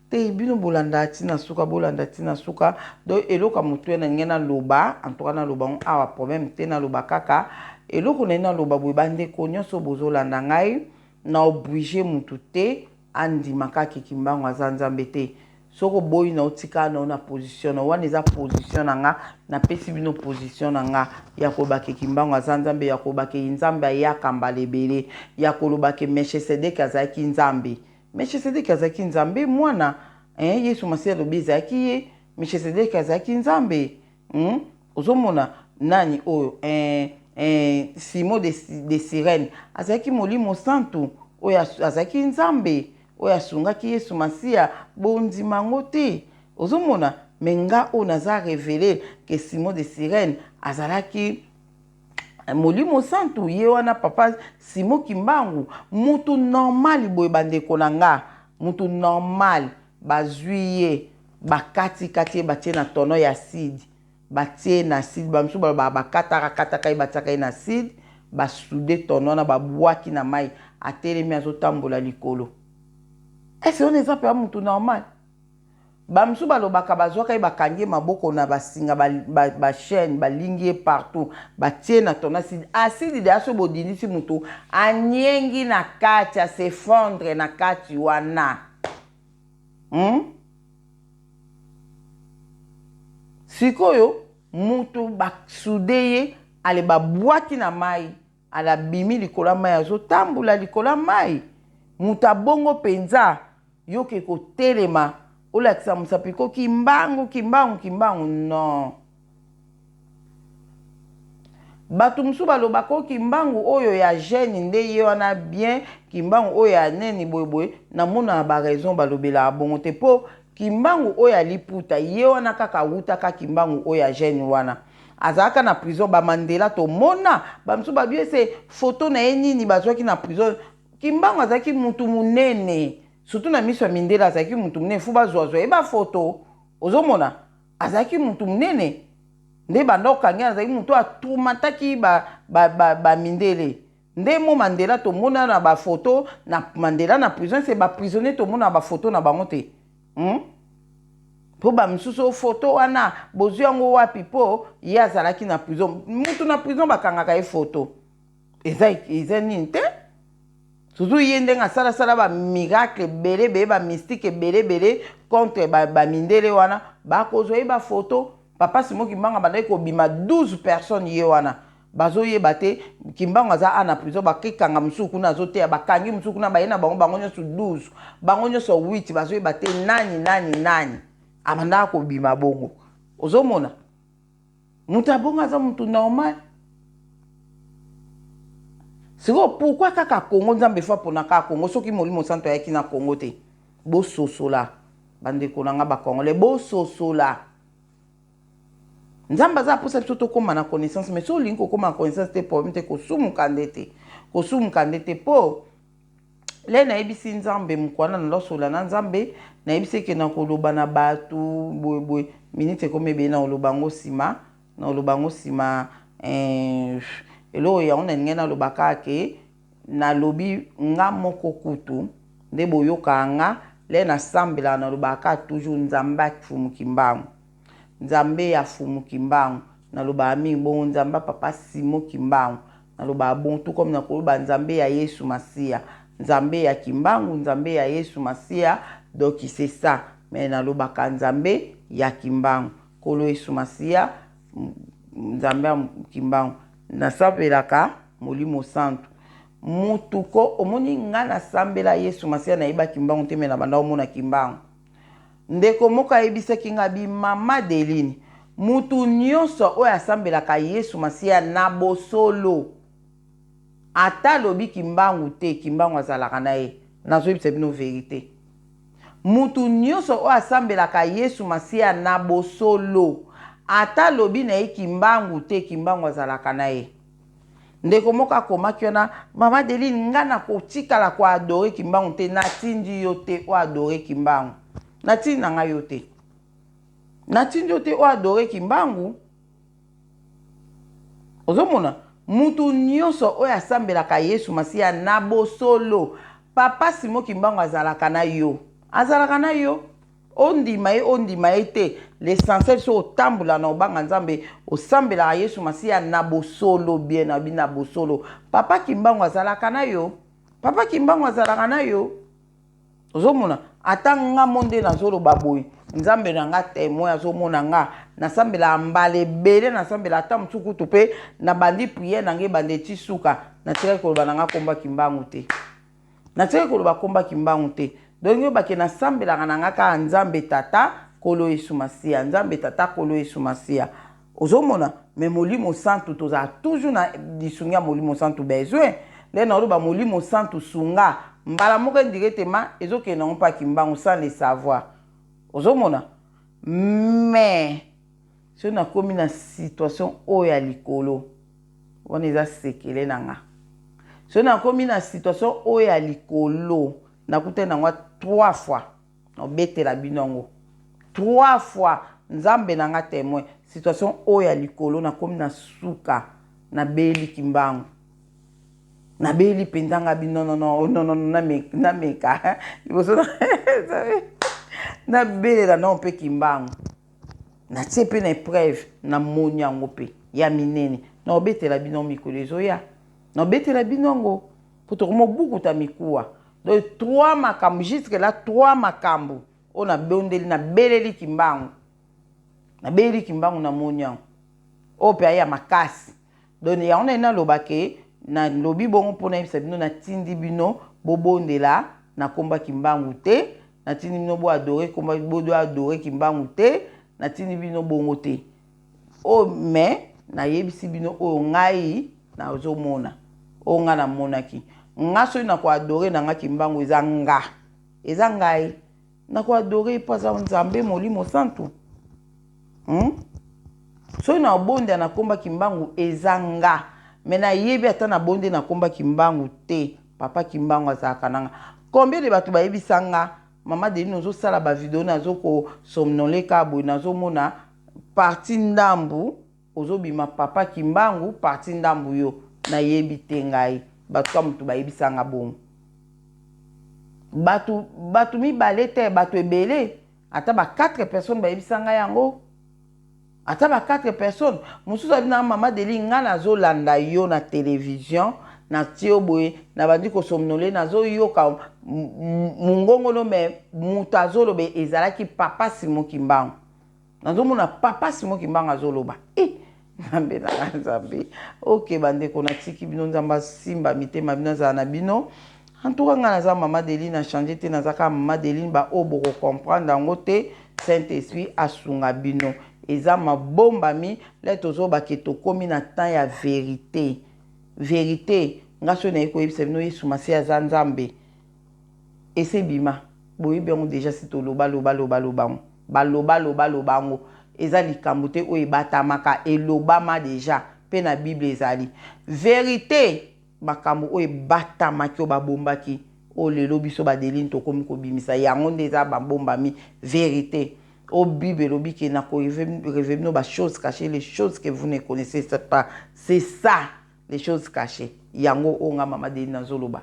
A: Te bino bolanda ti na suka bolanda ti na suka donc eloko ya motuya na lingi naloba en tout cas naloba yango awa problème te naloba kaka eloko naye naloba boye bandeko nyonso bozolanda ngai na oblige mutu te andima kaka kimbangu aza nzambe te soki oboyi na otikala na yo na position na wana eza position na nga napesi bino position na nga ya koloba ke kimbangu aza nzambe ya koloba ke nzambe ayaka mbala ebele ya koloba ke melchisedeke azalaki nzambe Melchisedeke azalaki Nzambe mwana eh, Yesu Masiya alobi ezalaki ye. Melchisedeke azalaki Nzambe hmm? Ozomona nani oyo eh, eh, Simon de, de Sirène azalaki Molimo Santu oyo azalaki Nzambe oyo asungaki Yesu Masiya. Bondima yango te, ozomona me nga oyo naza revele ke Simon de Sirène azalaki Molimo Santu ye wana papa Simon Kimbangu mutu normal boye bandeko na nga mutu normal bazui ye bakati kati ye batie na tono ya acide batie na acide ba misusu balobaka bakataka kataka ye batiaka ye na acide ba soude tono wana babwaki na mayi atelemi azotambola likolo est-ce wana eza mpenza mutu normal? Ba misusu balobaka bazuaka ye bakangi ye maboko na ba singa ba chaine balingi ye partout batie na ton acide acide deja soki bodindisi mutu aniengi na kati a se fondre na kati wana hum? Sikoyo mutu ba soude ye ale babwaki na mayi ale abimi likolo ya mayi azotambula likolo ya mayi mutu abongo penza Yo oke kotelema olakisa mosapi ko kimbangu kimbangu kimbangu non. Bato mosusu balobaka o kimbangu oyo ya jeune nde ye wana bien kimbangu oyo ya neni boye boye namonaka ba raison balobelaka bongo te po kimbangu oyo ya liputa ye wana kaka awutaka kimbangu oyo ya jeune wana azalaka na prison ba Mandela tomona ba mosusu babi ese photo na ye nini bazwaki na prison Kimbangu azalaki mutu munene surtout na miso ya mindele azalaki mutu munene faut bazua zua ye ba photo ozo mona azalaki mutu munene nde banda okangi azalaki mutu a tourmentaki ba ba ba, ba mindele nde mo Mandela tomona na ba photo na Mandela na prison c'est ba prisonniers tomona ba photo na bango te hmm? po ba misusu photo wana bozui yango wapi po ye azalaki na prison mutu na prison bakangaka ye photo Eza eza nini te surtout ye ndenge asala sala ba miracle ebele ebele ba mystique ebele ebele contre ba, ba mindele wana bakozwa ye ba photo papa Simon Kimbangu abandaki kobima 12 personnes ye wana bazoyeba te Kimbangu aza a na prison bakekanga mosusu kuna azoteya bakangi mosusu kuna baye na bango bango nyonso 12 bango nyonso 8 bazoyeba te nani nani nani abandaka kobima bongo ozomona Mutu ya bongo aza mutu normal? Sikoyo pourquoi kaka Congo Nzambe faut apona kaka Congo soki Molimo Santu ayaki na Congo te? Bososola bandeko na nga ba Congolais, bososola. Nzambe aza aposa biso tokóma na connaissance, mais soki olingi kokóma na connaissance te, problème te, kosumuka nde te, kosumuka nde te. Mpo le nayebisi Nzambe mokwana na losola na Nzambe, nayebisi eke na koloba na bato boyeboye, minute ekomi ebele, na koloba yango nsima, na koloba yango nsima. Eloko yango nalingai naloba kaka ke nalobi nga moko kutu nde boyokaka nga le nasambelaka, nalobaka kaka toujours Nzambe afumuki mbangu, Nzambe ya Fumu Kimbangu. Nalobaka mingi bongo, Nzambe ya Papa Simo Kimbangu. Nalobaka bongo tout comme nakoloba Nzambe ya Yesu Masiya, Nzambe ya Kimbangu, Nzambe ya Yesu Masiya. Donc c'est ça, mais nalobaka Nzambe ya Kimbangu, Nkolo Yesu Masiya, Nzambe ya Kimbangu. Nasambelaka Molimo Santu. Mutu ko omoni nga nasambela Yesu Masiya, nayeba Kimbangu te, me na banda omona Kimbangu. Ndeko moko ayebisaki nga bi: "Mama Deline, mutu nyonso oyo asambelaka Yesu Masiya na bosolo, ata alobi Kimbangu te, Kimbangu azalaka na ye." Nazoyebisa bino vérité, mutu nyonso oyo asambelaka Yesu Masiya na bosolo, ata alobi na ye Kimbangu te, Kimbangu azalaka na ye. Ndeko moko akomaki wana: "Mama Deline, nga na kotikala koadorer Kimbangu te." Natindi yo te oadorer Kimbangu, natindi na ngai yo te, natindi yo te oadorer Kimbangu. Ozomona, mutu nyonso oyo asambelaka Yesu Masiya na bosolo, Papa Simo Kimbangu azalaka na yo, azalaka na yo. Ondima ye, ondima ye te, l'essentiel so otambola na obanga Nzambe, osambelaka Yesu Masiya na bosolo, bien na bino na bosolo, Papa Kimbangu azalaka na yo, Papa Kimbangu azalaka na yo. Ozomona, ata nga mo nde nazoloba boye, Nzambe na nga témoin, azomona nga nasambelaka mbala ebele. Nasambela ata mosusu kutu mpe nabandi prière na ngai, ebanda eti suka, natikaki koloba na nga komba Kimbangu te, natikaki koloba komba Kimbangu te. Donc oyebake nasambelaka na nga kaka Nzambe Tata, Nkolo Yesu Masiya, Nzambe Tata, Nkolo Yesu Masiya. Ozomona, mais Molimo Santu, tozala toujours na lisungi ya Molimo Santu. Besoin nde naoloba Molimo Santu sunga mbala moko indirectement ezokende nango mpa Kimbangu sans le savoir. Ozomona, mais soki nakomi na situation oyo ya likolo wana, eza sekele na nga. Soki nakomi na situation oyo ya likolo, nakutani nango trois fois, nabetela bino yango trois fois, Nzambe na nga témoin. Situation oyo ya likolo, nakomi na suka, nabeli Kimbangu, nabeli mpenza nga bi nonono, nameka liboso nabelela nao mpe Kimbangu, natie mpe na épreuve, namoni yango mpe ya minene. Naobetela bino mikolo ezoya, naobetela bino yango po tokomobukuta mikuwa. Donc trois makambo jusque là, trois makambo oyo nabondeli, nabeleli Kimbangu, nabeleli Kimbangu, namoni yango oyo mpe aya makasi. Donc yango nai naloba ke nalobi bongo mpo nayebisa bino, natindi bino bobondela na komba Kimbangu te, natindi bino boadorer komba, boadorer Kimbangu te, natindi bino bongo te oyo. Mais nayebisi bino oyo ngai nazomona, oyo ngai namonaki. Nga soki nakoadorer na nga Kimbangu, eza nga, eza ngai nakoadorer mpo aza Nzambe Molimo Santu, Soki nabondela nakomba Kimbangu, eza nga. Mais nayebi ata nabonde nakomba Kimbangu te, Papa Kimbangu azalaka na nga. Combien de bato bayebisa nga: "Mama Deline, ozosala bavideo, nazokosomnoler kaka boye, nazomona partie ndambu ozobima Papa Kimbangu, partie ndambu yo." Nayebi te, ngai bato ka motu bayebisanga bongo, bato, bato mibale te, bato ebele, ata ba 4 personnes bayebisanga yango, ata ba 4 personnes mosusu abi na: "Mama Deli, nga nazolanda yo na télévision, natie yo boye, nabandi kosomnoler, nazoyoka mongongo no, mais moto azoloba ezalaki Papa Simo Kimbangu. Nazomona Papa Simo Kimbangu azoloba." E Nzambe nanga, Nzambe! Ok, bandeko, natiki bino. Nzambe asimba mitema bino, azala na bino. Antuka ngai naza Mama Deline, na change te, naza kaka Mama Deline. Baoyo bokocomprendre yango te, Saint Esprit asunga bino. Eza mabombami le tozobake, tokómi na temps ya vérité, vérité. Nga soki naye koyebisa bino Yesu Masiya aza Nzambe, esi ebima. Boyebi yango dejà si toloba loba loba loba yango. Baloba loba loba yango. Eza likambo te oyo ebatamaka, elobama dejà pe na bible ezali. Verite makambo oyo ebatamaki oyo babombaki oyo lelo biso ba Adeline tokomi kobimisa yango nde eza babombami verite. Oyo bible elobi ke nako revele bino ba choses cachees, les choses que vous ne connaissez pas. C'est ça les choses cachees. Yango oyo nga mama Adeline nazoloba.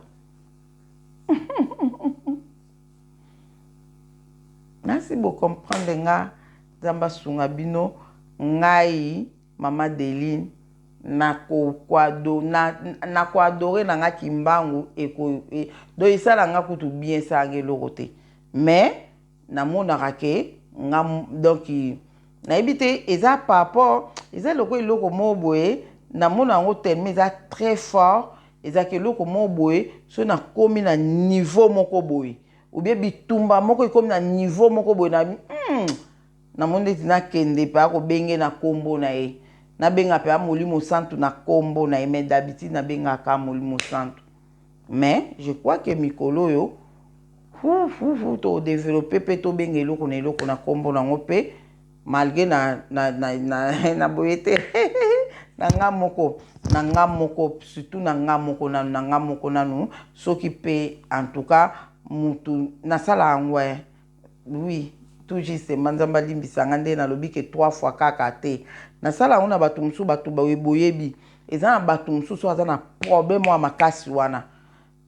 A: Nasi bo comprendre nga Nzambe asunga bino ngai mama Adeline nako adore na nga kimbangu eko e, donc esala nga kutu bien esala nga eloko te mais namonaka ke nga donc nayebi te eza par rapport eza lokola eloko moko boye namona yango tellement eza très fort ezalaka eloko moko boye soki nakomi na niveau moko boye ou bien bitumba moko ekomi na niveau moko boye na namoni neti nakende mpe akobenge na kombo na ye nabenga mpe molimo santu na kombo na ye mais d'habitude nabengaka molimo santu mais je crois que mikolo oyo fufufu todevelope mpe tobenga eloko na eloko na kombo nango mpe malgré na, na, na, na, na boye te na nga moko na nga moko surtout na nga moko nanu na nga moko nanu soki mpe en tout cas mutu nasala yango eh. Oui tout justement nzambe alimbisa nga nde nalobi ke trois fois kaka te nasala yango na bato mosusu bato boyebi eza na bato mosusu aza na problème wa makasi wana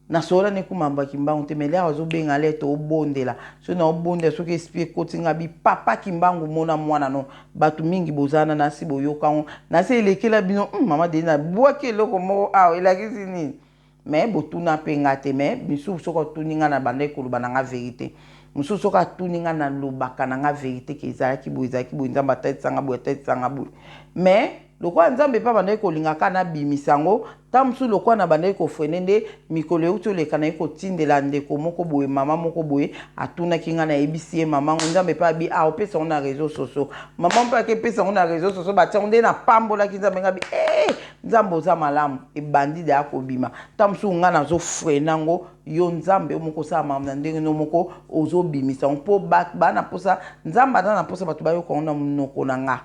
A: nasolola ne kumamba kimbangu te mais lere azobenga lere toobondela soki naobondela soki esprit ekoti nga bi papa kimbangu mona mwana no bato mingi bozana nasi boyoka yango nasi elekela bino mama deni nabwaki eloko moko awa elakisi nini mais botuna mpe nga te mais misusu soki otuni nga na bandaki koloba na nga verite mosusu soki atuni nga nalobaka na nga verite ke ezalaki boye ezalaki boye nzambe atalisa nga boye atalisa nga boye mais lokola nzambe mpe abandaki kolinga kaka nabimisa yango ntango mosusu lokola nabandaki kofrene nde mikolo euti oleka naye kotindela ndeko moko boye mama moko boye atunaki ngai nayebisi ye mama ngo nzambe mpe abi ah opesa yango na réseau sociaux mama mpe akepesa yango na réseau sociaux batia yango nde napambolaki nzambe ngai bi eh, nzambe oza malamu ebandi deya kobima ntango mosusu ngai nazofrene yango yo nzambe yo moko osala makambo na ndenge no moko ozobimisa yango mpo baa na mposa nzambe aza na mposa bato bayoka yango na monoko na nga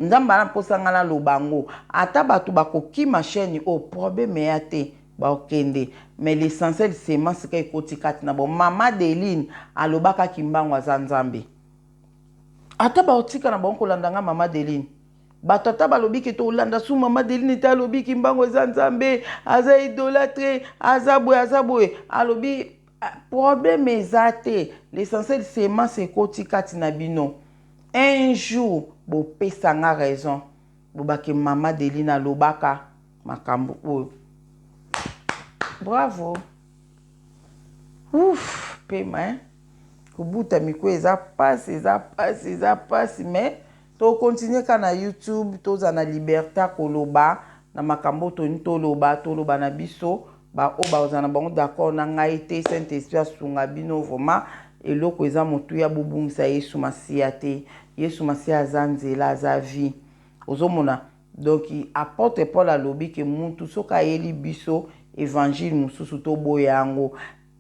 A: nzambe aza na mposa ngai naloba yango ata bato bakokima chaîne oyo problème eya te bakokende mais l'essentiel semence ka ekoti kati na bo mama Adeline alobaka kimbangu aza nzambe ata baotika na bango kolanda nga mama Adeline bato ata balobi ke tolanda su mama Adeline te alobi kimbangu eza nzambe aza idolâtre aza boye aza boye alobi problème eza te l'essentiel semence ekoti kati na bino un jour bopesa nga raison bobake mama Adeline alobaka makambo oyo bravo ouf pema hein? Kobuta mikuwa eza pasi eza pasi eza pasi mais tokontinue kaka na youtube toza na liberté ya koloba na makambo oyo tolingi toloba toloba na biso baoyo bakozala na bango d'accord na ngai te saint esprit asunga bino vraiment eloko eza motuya bobungisa yesu masiya te yesu masiya aza nzela aza vie ozomona donc apôtre paul alobi ke mutu soki ayeli biso évangile mosusu toboya yango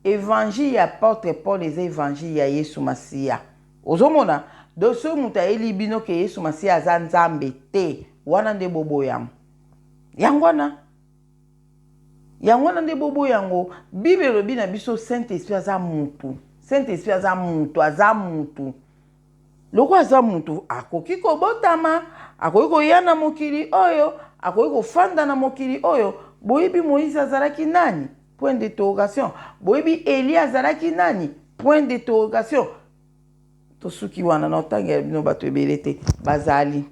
A: Evangile ya apotre Paul eza evangile ya Yesu Masiya. Ozomona? Donc soki moto ayeli bino ke Yesu Masiya aza Nzambe te, wana nde boboya yango. Yango wana. Yango wana nde boboya yango. Bible elobi na biso Saint Esprit aza mutu. Saint Esprit aza mutu, aza mutu. Lokola aza mutu, akoki kobotama, akoki koya na mokili oyo, akoki kofanda na mokili oyo. Boyebi Moïse azalaki nani? Point d'interrogation. Boyebi Elie azalaki nani? Point d'interrogation. Tosuki wana na otangela bino bato ebele te. Bazali.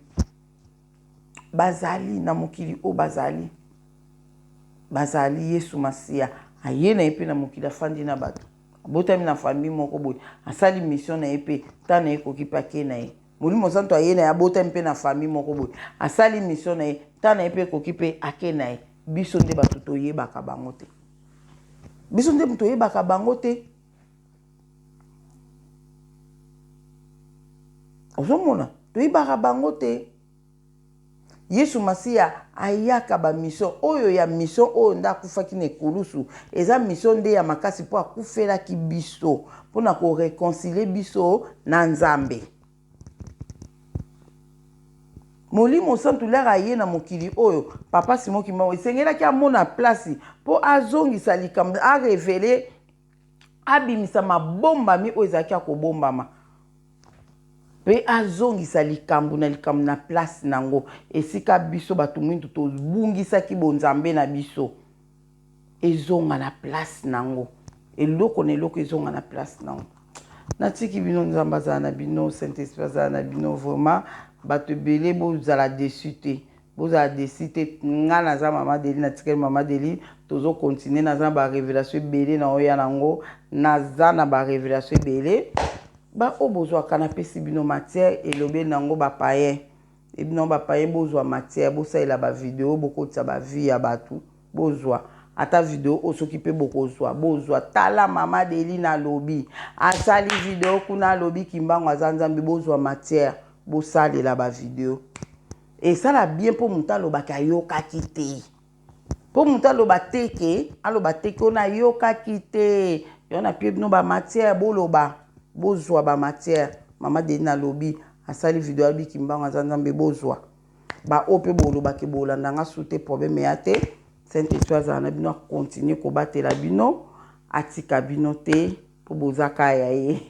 A: Bazali na mokili oyo bazali. Bazali Yesu Masiya. Aye na ye mpe na mokili afandi na bato. Abotami na famille moko boye. Asali mission na ye mpe ntango na ye ekoki mpe ake na ye. Molimo Santu aye na ye abotami mpe na famille moko boye. Asali mission na ye ntango na ye mpe ekoki mpe ake na ye. Biso nde bato toyebaka bango te. Biso nde toyebaka bango te. Ozomona, toyebaka bango te. Yesu Masiya ayaka ba mission oyo ya mission oyo nde akufaki na ekulusu eza mission nde ya makasi mpo akufelaki biso mpo na ko reconcilier biso na Nzambe. Molimo Santu lere aye na mokili oyo, Papa Simon Kimbangu esengelaki amona place mpo azongisa likambo, a reveler, abimisa mabombami oyo ezalaki ya kobombama mpe azongisa likambo na likambo na place na yango, esika biso bato mwindu tobungisaki bonzambe na biso, ezonga na place na yango, eloko na eloko ezonga na place na yango. Natiki bino, Nzambe azala na bino, Saint Esprit azala na bino. Vraiment bato ebele bozala deçu te, bozala deçu te. Nga naza mama Deli, natikali mama Deli, tozo continuer. Naza na ba revelation ebele na oya nango, naza na ba revelation ebele. Ba oyo bozwaka, napesi bino matière, elobeli nango ba païen, ebi nango ba païen, bozwa matière, bosalela ba video, bokotisa ba vie ya bato, bozwa ata video oyo soki mpe bokozwa, bozwa. Tala mama Deli nalobi, asali video kuna, alobi Kimbangu aza Nzambe. Bozwa matière, bosalela ba video, esala bien mpo moto alobaki ayokaki te, mpo moto aloba te ke aloba te ke oyo nayokaki te. Yo napie bino ba matière, boloba, bozwa ba matière. Mama Deli nalobi, asali video, alobi Kimbangu aza Nzambe. Bozwa baoyo mpe bolobaki, bolanda nga su te, problème ya te. Saint Esprit azala na bino, akontinue kobatela bino, atika bino te, mpo boza kaka ya ye,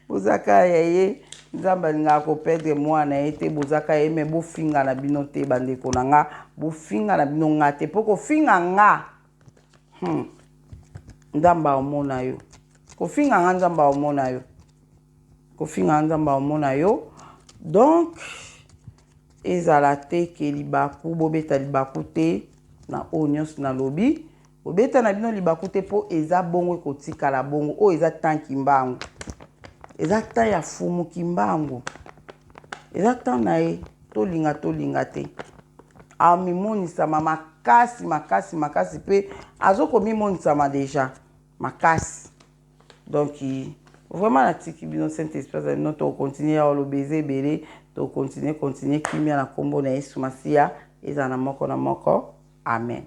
A: boza kaka ya ye. Nzambe alingaka koperdre mwana ye te. Boza kaka ye, me bofinga na bino te, bandeko na nga, bofinga na bino nga te, mpo kofinga nga, Nzambe aomona yo. Kofinga nga, Nzambe aomona yo. Kofinga nga, Nzambe aomona yo. Donc ezala te ke libaku, bobeta libaku te na oyo nyonso nalobi, bobeta na bino libaku te, mpo eza bongo, ekotikala bongo. Oyo eza temps Kimbangu, eza temps ya Fumu Kimbangu, eza temps na ye. Tolinga tolinga te, amimonisama makasi makasi makasi, mpe azokomimonisama deja makasi. Donc vraiment natiki bino, Saint Esprit azali bino. Tokontinue ya oloba eza ebele, tokontinue continue. Kimia na nkombo na Yesu Masiya ezala na moko na moko. Amen.